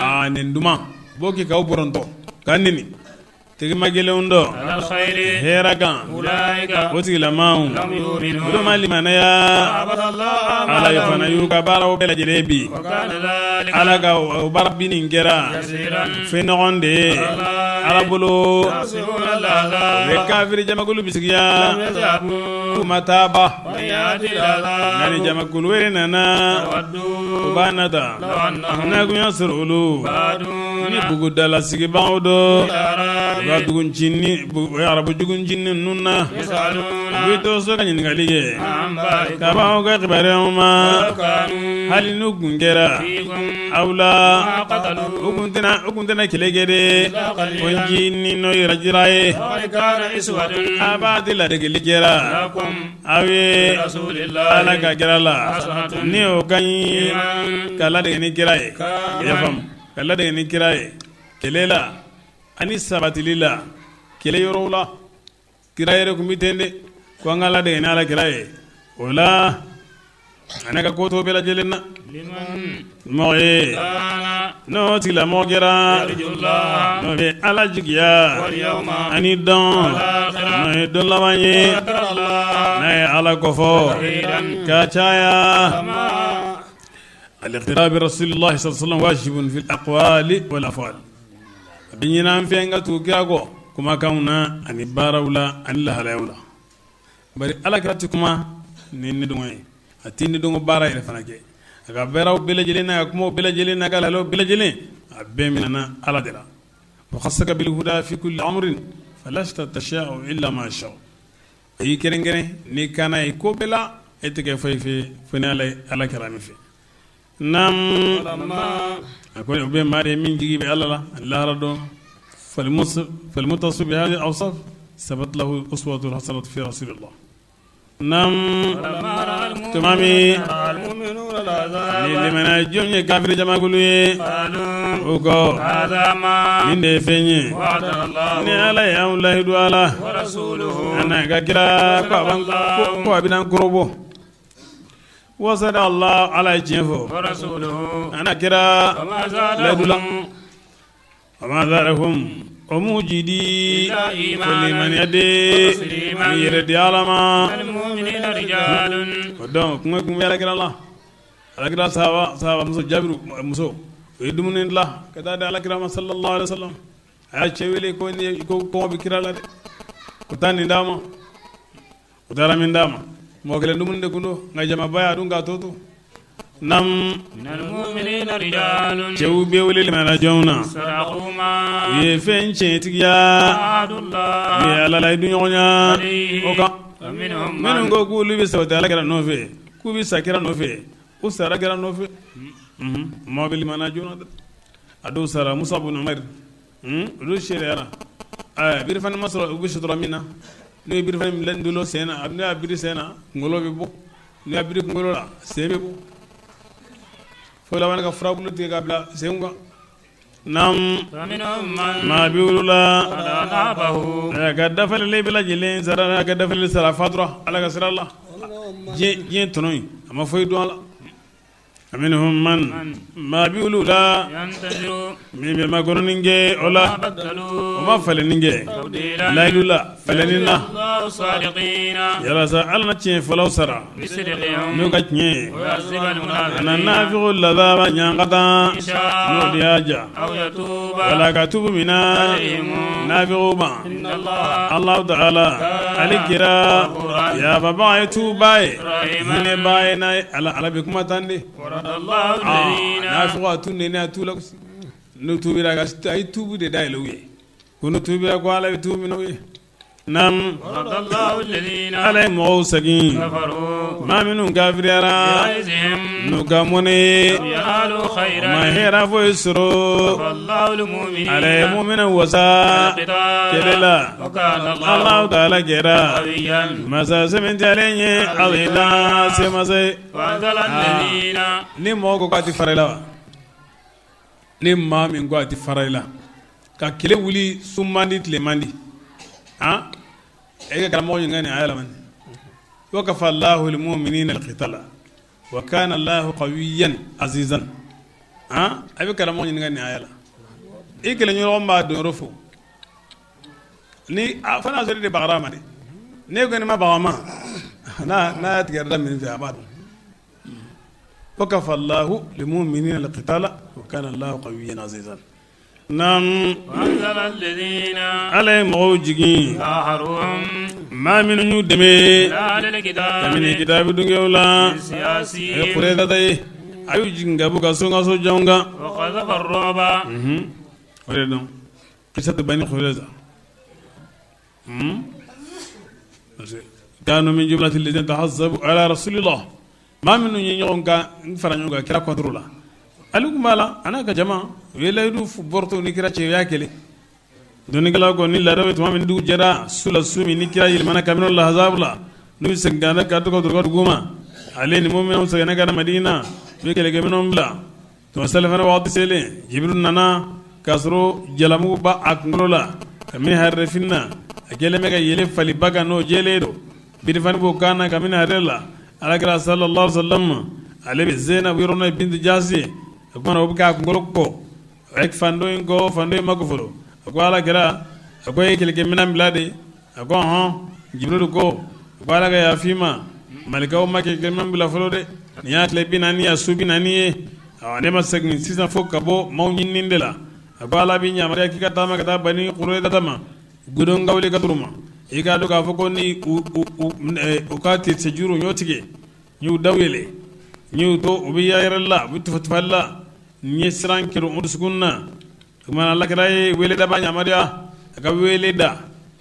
aa nɛn duman b'o kɛ k'aw bɔrɔntɔ ka neni tɛgɛma gɛlɛnw dɔ hɛrɛ kan o tigilamaw olu ma limaniya ala ye fana y'u ka baaraw bɛɛ lajɛlen bin ala ka o baara binni kɛra fɛn nɔgɔn de ye ala bolo u bɛ kafiri jamakulu bisigiya k'u ma taa ba nka ni jamakulu wɛrɛ nana u b'a nata n'a kun y'a sɔrɔ olu ni bugudala sigibagaw don u ka dugu arabu dugu ncinin ninnu na u bɛ to so ka ɲininkali kɛ ka bɔ aw ka kibaruyaw ma hali n'u kun kɛra aw la u kun tɛna kɛlɛ kɛ de fo ncinin n'o yɛrɛ jira ye a b'a de ladegeli kɛra aw ye ala ka kira la ni o ka ɲi ka ladege ni kira ye i y'a faamu ka ladege ni kira ye kɛlɛ la ani sabatili la kɛlɛ yɔrɔw la kira yɛrɛ tun bɛ ten de ko an ka ladege ni ala kira ye o la a n'a ka ko tɔw bɛɛ lajɛlen na mɔgɔ ye n'o tigilamɔgɔ kɛra n'o bɛ ala jigiya ani don n'o ye don laban ye n'a ye ala kofɔ ka caya al-iqtida bi rasulillahi sallallahu alaihi wasallam wajibun fil aqwali wal af'al a bɛ ɲini an fɛ an ka tugu kira kɔ kumakanw na ani baaraw la ani lahalayaw la bari ala kira tɛ kuma ni nidungɔ ye a tɛ nidungɔ baara yɛrɛ fana kɛ a ka baaraw bɛɛ lajɛlen n'a ka kumaw bɛɛ lajɛlen n'a ka lahalayaw bɛɛ lajɛlen a bɛɛ minɛna ala de la wa khassaka bil huda fi kulli amrin falasta tasha'u illa ma sha a y'i kɛrɛnkɛrɛn ni kana ye ko bɛɛ la e tɛ kɛ foyi fɛ fo ni ala ye ala kɛra min fɛ naam a ko o bɛ maa de min jigi bɛ ala la lahara don falmuttasifu bi hadhihi al-awsaf sabat lahu uswatun hasanatun fi rasulillah naam tuma min ni limaniya jɔn ye kafiri jamakulu ye o ko nin de ye fɛn ye ni ala ye anw layidu a la a n'a ka kira ko a bɛna an kɔrɔbɔ. Wa sadaqa Allah, Ala ye tiɲɛ fɔ, an'a kira layidu la. Wa ma zadahum, o m'u jidi fo limaniya de ani yɛrɛ di Ala ma. O donc kuma kun bɛ alakira la, alakira sahaba sahaba muso Jabiru muso, o ye dumuni dilan ka taa di alakira ma sallallahu alaihi wasallam. A y'a cɛ wele ko ni ko kɔngɔ bɛ kira la dɛ, ko taa nin d'a ma. O taara min d'a ma, mɔgɔ kelen dumuni de kun don, nka jamaba y'a dun k'a to to. Nam, cɛw bɛ wele limaniya jɔnw na, u ye fɛn tiɲɛtigiya, u ye Ala layidu ɲɔgɔnya o kan. Minnu ko k'olu bɛ sabati Ala kira nɔfɛ, k'u bɛ sa kira nɔfɛ, u sara kira nɔfɛ. Maaw bɛ limaniya joona dɛ. A dɔw sara, Musa bun Umair, olu seereyara. Birifani ma sɔrɔ, u bɛ sutura min na, n'u ye birifani bila dolo sen na, n'u y'a biri sen na, kunkolo bɛ bɔ, n'u y'a biri kunkolo la, sen bɛ bɔ, fo laban ka furabulu tigɛ ka bila sen kan. Nam, maa bɛ olu la ka dafalen bɛɛ lajɛlen sara, ka dafalen sara, fatura Ala ka sira la. Diɲɛ tɔnɔ in, a ma foyi dɔn a la. Wa minhum man, maa bɛ olu la min bɛ makɔnɔni kɛ o la, o ma falenni kɛ layidu la, falenni na, yalasa Ala na tiɲɛ fɔlaw sara n'u ka tiɲɛ ye, a na nafigiw lazaba ɲangata n'o de y'a diya, wala ka tubu mina nafigiw ma. Allahu ta'ala, ale kira yafabaga ye, tuba ye, hinɛbaa ye. N'a ye Ala, Ala bɛ kuma tan de. Nafigiw a t'u nɛni, a t'u lagosi. N'u tubira, a ye tubu de dayɛlɛ u ye, ko n'u tubira, ko Ala bɛ tubu minɛ u ye. Nam, Ala ye mɔgɔw segin, maa minnu kafiriyara n'u ka mɔnɛ ye, u ma hɛrɛ foyi sɔrɔ. Ala ye muminɛw wasa kɛlɛ la. Allahu ta'ala kɛra masa sɛmɛntiyalen ye, azizan, se masa ye. Ni mɔgɔ ko k'a tɛ fara i la wa, ni maa min ko a tɛ fara i la ka kɛlɛ wuli, su man di, tile man di, e ka karamɔgɔ ɲininka nin aya la. Wa kafa Allahu al-mu'minina al-qitala wa kana Allahu qawiyyan azizan. A bɛ karamɔgɔ ɲininka nin aya la. I kɛlɛɲɔgɔn b'a don yɔrɔ fɔ, ni a fana sɔrɔ de bagara ma dɛ, ne kɔni ma baga ma, n'a y'a tigɛ da min fɛ, a b'a dɔn. Wa kafa Allahu al-mu'minina al-qitala wa kana Allahu qawiyyan azizan. Nam, Ala ye mɔgɔw jigin, maa minnu y'u dɛmɛ kabini kitabu dungew la, ye Kurayizata ye, a y'u jigin ka b'u ka so ka so janw kan. O de dɔn qissatu Bani Qurayza kanu min jumlati alladhina tahazzabu ala rasulillah. Maa minnu ye ɲɔgɔn kan fara ɲɔgɔn kan kira contre la, ale tun b'a la, a n'a ka jama, u ye layidu bɔrɔtɔ ni kira cɛ, u y'a kɛlɛ. Dɔnnikɛlaw ko ni laada bɛ tuma min, dugu jɛra su la, su min ni kira yɛlɛmana kabini lahazabu la, n'u bɛ segin ka na ka to ka dugu ma, ale ni muminw seginna ka na Madina, u ye kɛlɛkɛminɛnw bila. Tuma selifana waati selen, Jibril nana k'a sɔrɔ jalamugu b'a a kunkolo la kabini harirɛfini na, a kɛlen bɛ ka yɛlɛ faliba kan, n'o jɛlen don, birifani b'o kan na kabini harire la. Alakira sallallahu alaihi wasallam, ale bɛ Zeinabu yɔrɔ n'o ye bintu Jasi ye, o tuma o bɛ k'a kunkolo ko, a ye fan dɔ in ko, fan dɔ in ma ko fɔlɔ. A ko Alakira, a ko e ye kɛlɛkɛminɛn bila de? A ko hɔn. Jibril ko, a ko Ala ka yafa i ma, malikaw ma kɛlɛkɛminɛn bila fɔlɔ dɛ, nin y'a tile 40 a su 40 ye, ne ma segin sisan fo ka bɔ maaw ɲinini de la. A ko Ala b'i yamaruya k'i ka taama ka taa Bani Qurayza ma, godon ka wuli ka ma, i k'a dɔn k'a fɔ ko ni u ka sejuru y'o tigɛ, n y'u da yɛlɛ, n y'u to u bɛ yɛrɛ la, u bɛ tufatufali la, n ye siran kɛ u dusukun na. O tuma alakira ye wele daba yamaruya, a ka wele da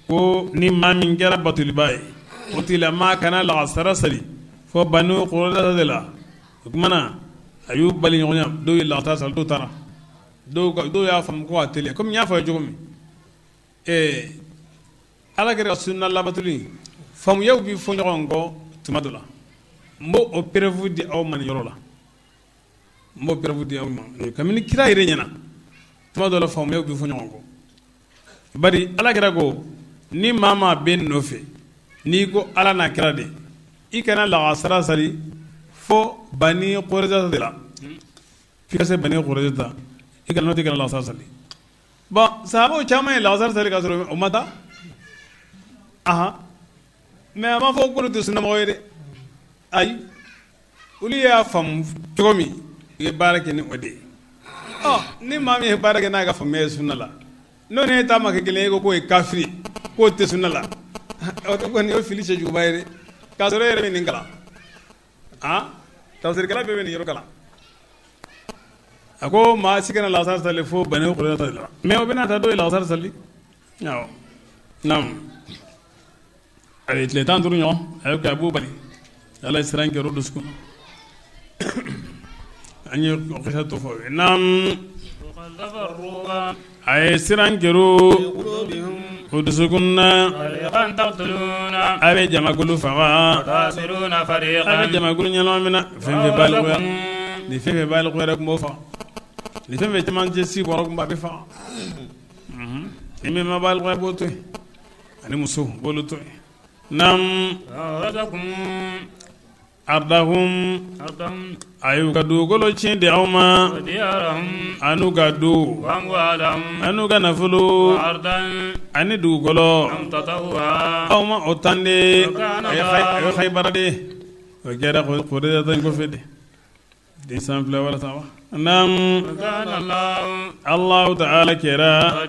ko ni maa min kɛra batoliba ye, o tigilamaa kana lagasara sali fo Bani Qurayza de la. O tuma na a y'u bali ɲɔgɔn ɲɛ, dɔw ye lagasara sali, dɔw taara, dɔw y'a faamu ko a teliya, komi n y'a fɔ a ye cogo min, ala kira ka sunna labatoli faamuyaw bɛ fɔ ɲɔgɔn kɔ tuma dɔ la. N b'o o preuve di aw ma nin yɔrɔ la, n b'o preuve di aw ma kabini kira yɛrɛ ɲɛna, tuma dɔ la faamuyaw bɛ fɔ ɲɔgɔn kɔ. Bari ala kira ko ni maa maa bɛ n nɔfɛ, n'i ko ala n'a kira de, i kana lagasara sali fo fo Bani Kurayza de la f'i ka se Bani Kurayza i kana n'o tɛ kana lasara sali. Bon sahabaw caman ye lasara sali ka sɔrɔ o ma taa, ahan, mais a ma fɔ k'olu tɛ sunnamɔgɔ ye dɛ, ayi, olu y'a faamu cogo min u ye baara kɛ ni o de ye. Ɔ ni maa min ye baara kɛ n'a ka faamuya ye sunna la, n'o ni e ta ma kɛ kelen ye, e ko k'o ye kafiri, k'o tɛ sunna la, o kɔni o ye fili cɛjuguba ye dɛ, k'a sɔrɔ e yɛrɛ bɛ nin kalan, ah, tafsirikɛla bɛɛ bɛ nin yɔrɔ kalan. A ko maa si kana lasara sali fo Bani Kurayza la, mais o bɛna taa dɔw ye lasara sali. Awɔ, naamu, a ye tile 15 ɲɔgɔn a y'o kɛ, a b'o bali. Ala ye siran kɛ o dusukun. An ye o kisa tɔ fɔ. Naamu, a ye siran kɛ o dusukun na. A bɛ jamakulu faga, a bɛ jamakulu ɲɛnama minɛ. Fɛn fɛn balikuya ni fɛn fɛn balikuya tun b'o faga, ni fɛn fɛn cɛmancɛ si bɔra tun b'a bɛ faga. Ni min ma balikuya b'o to yen, ani muso b'olu to yen. Naamu, ardahum, a y'u ka dugukolo tiɲɛ di aw ma, an'u ka du, an'u ka nafolo, ani dugukolo aw ma o tan de. A ye Haibara de, o kɛra Kurayza in kɔfɛ de. Den 2 wala saba. Naamu, Allahu ta'ala kɛra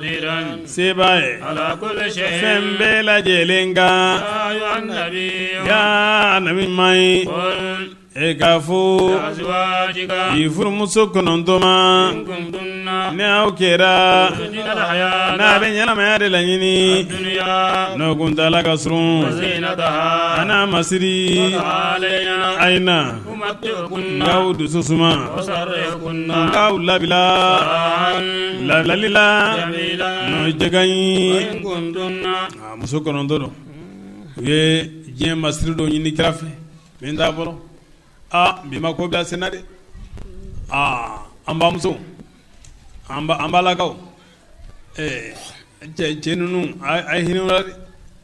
sebaa ye fɛn bɛɛ lajɛlen kan. Ya nabi ɲuman ye, e k'a fɔ i furumuso 9 ma, ni aw kɛra n'a bɛ ɲɛnamaya de laɲini n'o kuntaala ka surun a n'a masiri, a ye na n k'aw dusu suma, n k'aw labila labilali la n'o cɛ ka ɲi. Muso 9 don, u ye diɲɛ masiri dɔ ɲini kira fɛ min t'a bolo. Aa, bi ma ko bila sen na dɛ. Aa, an bamuso, an balakaw, ɛɛ cɛ ninnu, a ye hinɛ u la dɛ.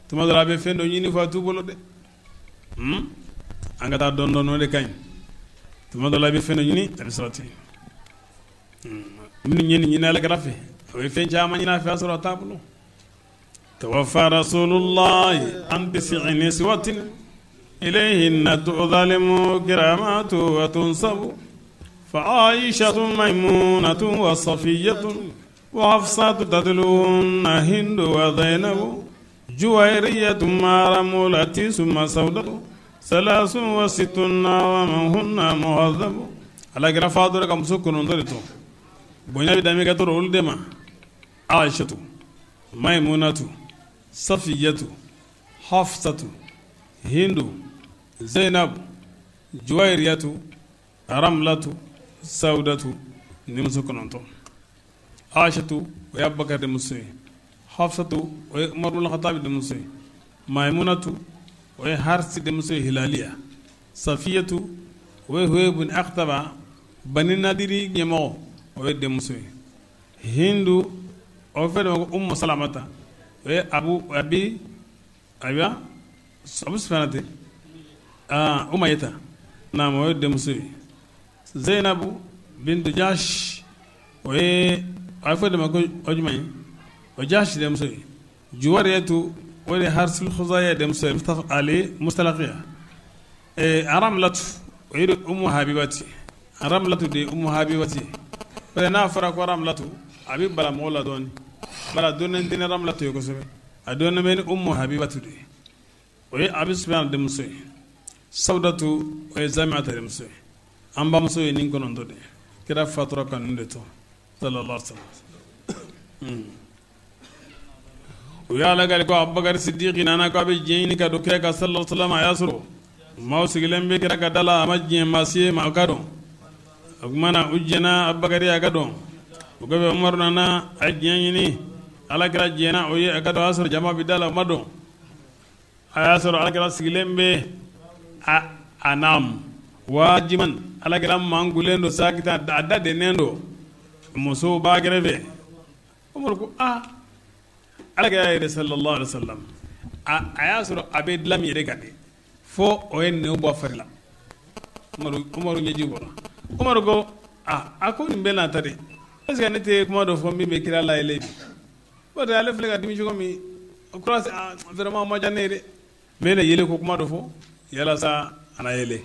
Tuma dɔ la a bɛ fɛn dɔ ɲini fɔ a t'u bolo dɛ. An ka taa dɔɔnin dɔɔnin, o de ka ɲi. Tuma dɔ la i bɛ fɛn dɔ ɲini, a bɛ sɔrɔ ten. Minnu ye nin ɲini Ala kira fɛ, a bɛ fɛn caman ɲini a fɛ, a sɔrɔ a t'a bolo. Tawaffa rasulullahi an tis'i niswatin ilayhinna tu'zalimu kiramatu wa tunsabu fa Aishatu Maimunatu wa Safiyatu wa Hafsatu tatluhunna Hindu wa Zainabu Juwayriyatu ma'a Ramlati summa Sawdatu salasun wa sittuna wa man hunna muhazzabu. Ala kira fatura ka muso 9 de to, bonya bɛ dami ka tɔrɔ olu de ma: Aishatu, Maimunatu, Safiyatu, Hafsatu, Hindu, Zainabu, Juwayriyatu, Ramlatu, Sawdatu. Ni muso 9. Aishatu, o ye Abubakar denmuso ye. Hafsatu, o ye Umaru ibn Khattab denmuso ye. Maimunatu, o ye Harisi denmuso ye, Hilaliya. Safiyatu, o ye Huyay ibn Akhtaba, Bani Nadiri ɲɛmɔgɔ, o ye denmuso ye. Hindu, o fɛ de ma ko Umu Salamata, o ye Abu Abi, ayiwa, Abu Sufyana tɛ, aa, Umayeta, naam, o ye denmuso ye. Zainabu bintu Jash, o ye a bɛ fɔ de ma ko o jumɛn ye, o Jash denmuso ye. Juwariyatu, o de ye Harisul Khuzaiya denmuso ye, ale Mustalaqiya. Aramlatu, o ye Umu Habibati. Aramlatu de ye Umu Habibati ye. Parce que n'a fɔra ko Aramlatu, a bɛ bala mɔgɔ la dɔɔnin, bari a dɔnnen tɛ ni Aramlatu ye kosɛbɛ, a dɔnnen bɛ ni Umu Habibatu de ye. O ye Abi Sufyan denmuso ye. Sawudatu, o ye Zamiata denmuso ye. An bamuso ye nin 9 de ye. Kira fatura ka ninnu de to, sallallahu alaihi wasallam. U y'a lakali ko Abubakar Sidiki nana ko a bɛ diɲɛ ɲini ka don kira kan, sallallahu alaihi wasallam. A y'a sɔrɔ maaw sigilen bɛ kira ka da la, a ma diɲɛ maa si ye maa ka don. O tuma na u jɛnna Abubakar a ka don. O kɔfɛ Umaru nana, a ye diɲɛ ɲini, Ala kira jɛnna o ye a ka don. A y'a sɔrɔ jama bɛ da la, o ma don. A y'a sɔrɔ alakira sigilen bɛ a naam wajiman, alakira mankulen don, sakita, a da dennen don, musow b'a kɛrɛfɛ. Umaru ko aa, alakira yɛrɛ sallallahu alaihi wasallam, a y'a sɔrɔ a bɛ dilan min yɛrɛ kan de, fo o ye nɛn bɔ a fari la. Umaru ɲɛji bɔra. Umaru ko aa, a ko nin bɛɛ n'a ta de, est ce que ne tɛ kuma dɔ fɔ min bɛ kira layɛlɛ bi? N'o tɛ ale filɛ ka dimi cogo min, o kura vraiment o ma diya ne ye dɛ. N bɛ na yɛlɛ ko kuma dɔ fɔ yalasa a na yɛlɛ.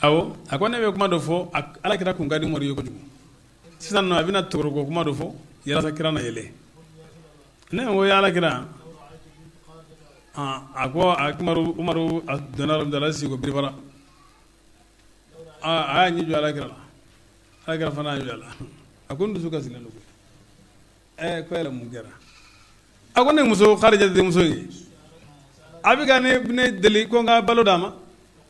Awɔ, a ko ne bɛ kuma dɔ fɔ, ala kira kun ka di Umaru ye kojugu. Sisan nɔ, a bɛna togoroko kuma dɔ fɔ yalasa kira na yɛlɛ. Ne ko ya ala kira, a ko a Umaru a donna yɔrɔ min na, a sigi ko biribara, a y'a ɲɛ jɔ ala kira la, ala kira fana y'a jɔ a la. A ko n dusu kasilen don koyi. Ɛ, ko yala mun kɛra? A ko ne muso Kadija denmuso ye, a bɛ ka ne deli ko n ka balo d'a ma.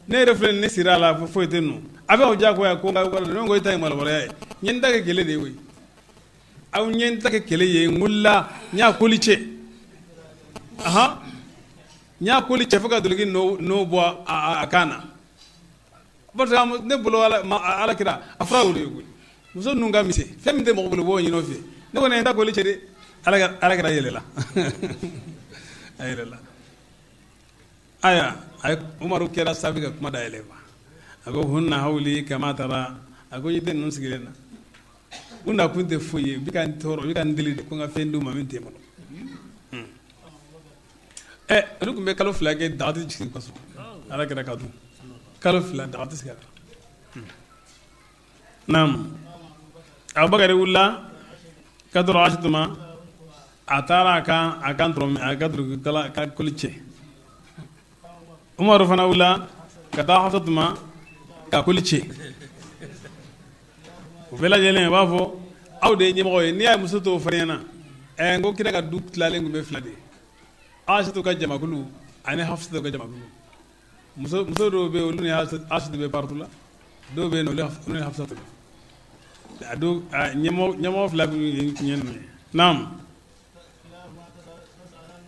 Ne yɛrɛ filɛ, ne sira a la, foyi tɛ nɔ. A bɛ o diyagoya ko n ka balo. Ne ko i ta ye malobaliya ye. N ye n ta kɛ kɛlɛ de ye koyi. Aw n ye n ta kɛ kɛlɛ ye, n wulila, n y'a koli cɛ, ahan, n y'a koli cɛ fo ka doloki nɔ bɔ a kan na. Parce que ne bolo, ala kira, a fura y'o de ye koyi. Muso ninnu ka misɛn, fɛn min tɛ mɔgɔ bolo, b'o ɲini o fɛ. Ne kɔni ye n ta koli cɛ de. Ala kira yɛlɛla, a yɛlɛla. Ayiwa, a ye Umaru kɛra sababu ka kuma dayɛlɛ quoi. A ko hunna hawli kama tara. A ko i tɛ ninnu sigilen na, u nakun tɛ foyi ye, u bɛ ka n tɔɔrɔ, u bɛ ka n deli de ko n ka fɛn d'u ma min tɛ n bolo. Ɛ, olu tun bɛ kalo 2 kɛ, daga tɛ jigin kosɔn ala kira ka dun. Kalo 2, daga tɛ sigi a kan. Naamu, Abubakar wulila ka dɔrɔn Aisatu ma, a taara a kan dɔrɔn a ka duloki kala ka koli cɛ. Umaru fana wulila ka taa Hafsatu ma ka koli cɛ. U bɛɛ lajɛlen b'a fɔ aw de ye ɲɛmɔgɔ ye. N'i y'a ye muso t'o fɔ ɲɛna, ɛ, n ko kira ka du tilalen tun bɛ fila de ye, Aisatu ka jamakulu ani Hafsatu ka jamakulu. Muso dɔw bɛ yen, olu ni Aisatu bɛ partout la, dɔw bɛ yen, olu ni Hafsatu bɛ. A don ɲɛmɔgɔ fila tun ye ninnu ye. Naamu,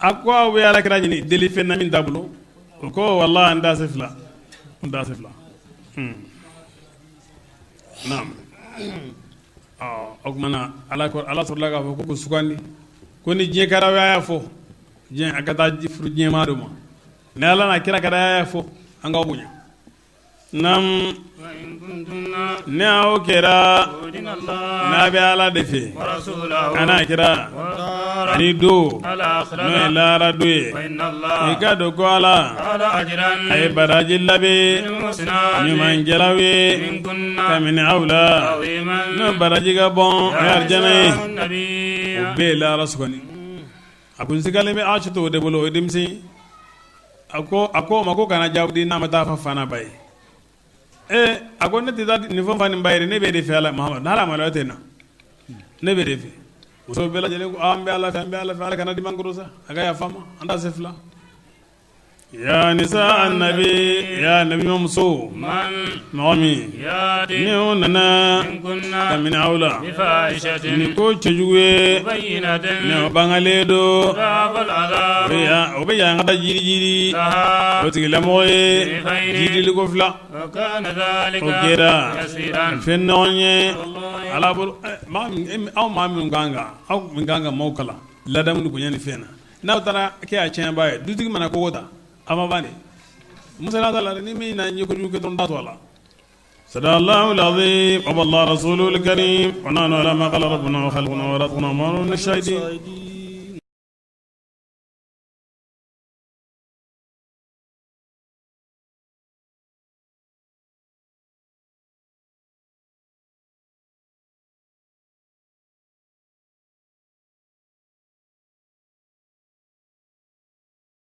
a ko aw bɛ ala kira ɲini deli fɛn na min t'a bolo. O ko walahi, an t'a se fila, an t'a se fila. Naamu, o tuma na ala sɔrɔla k'a fɔ ko ko sugandi ko ni diɲɛ kɛra y'a fɔ diɲɛ, a ka taa furu diɲɛmaa dɔ ma. Ni ala n'a kira kɛra y'a fɔ, an k'aw bonya. Naamu, ni aw kɛra n'a bɛ ala de fɛ an'a kira ani don n'o ye lahara don ye, i ka dɔn ko ala a ye baraji labɛn ɲumankɛlaw ye kabini aw la, n'o baraji ka bon, o ye arijana ye. O bɛɛ ye lahara sugandi. A kun sigalen bɛ Aisatu o de bolo, o ye denmisɛn. A ko o ma ko kana jaabi di n'a ma taa fɔ fa n'a ba ye. Ee, a ko ne tɛ taa nin fɔ fa ni ba ye, ne b'e de fɛ ala Muhamadu, n'ala maloya tɛ na, ne b'e de fɛ. Muso bɛɛ lajɛlen ko an bɛ ala fɛ, an bɛ ala fɛ, ala kana di man kɔrɔ sa, a ka yafa ma, an t'a se fila. Ya nisa annabi, ya nabi muso, mɔgɔ min ni o nana kabini aw la ni ko cɛjugu ye, ni o bangalen don, o bɛ yan ka jiri jiri o tigilamɔgɔ ye jidiliko fila. O kɛra fɛn nɔgɔn ye ala bolo. Aw maa minnu kan ka aw min kan ka maaw kalan ladamu ni bonya ni fɛn na, n'aw taara kɛ a tiɲɛbaa ye, dutigi mana kogo ta, a ma ban de. Musala la, ni min na ɲɛ kojugu kɛ dɔrɔn, da to a la. Sadaqallahu al-azim wa ballaga rasulul karim wa nahnu ala ma qala rabbuna wa khaliquna wa razaquna wa shahidin.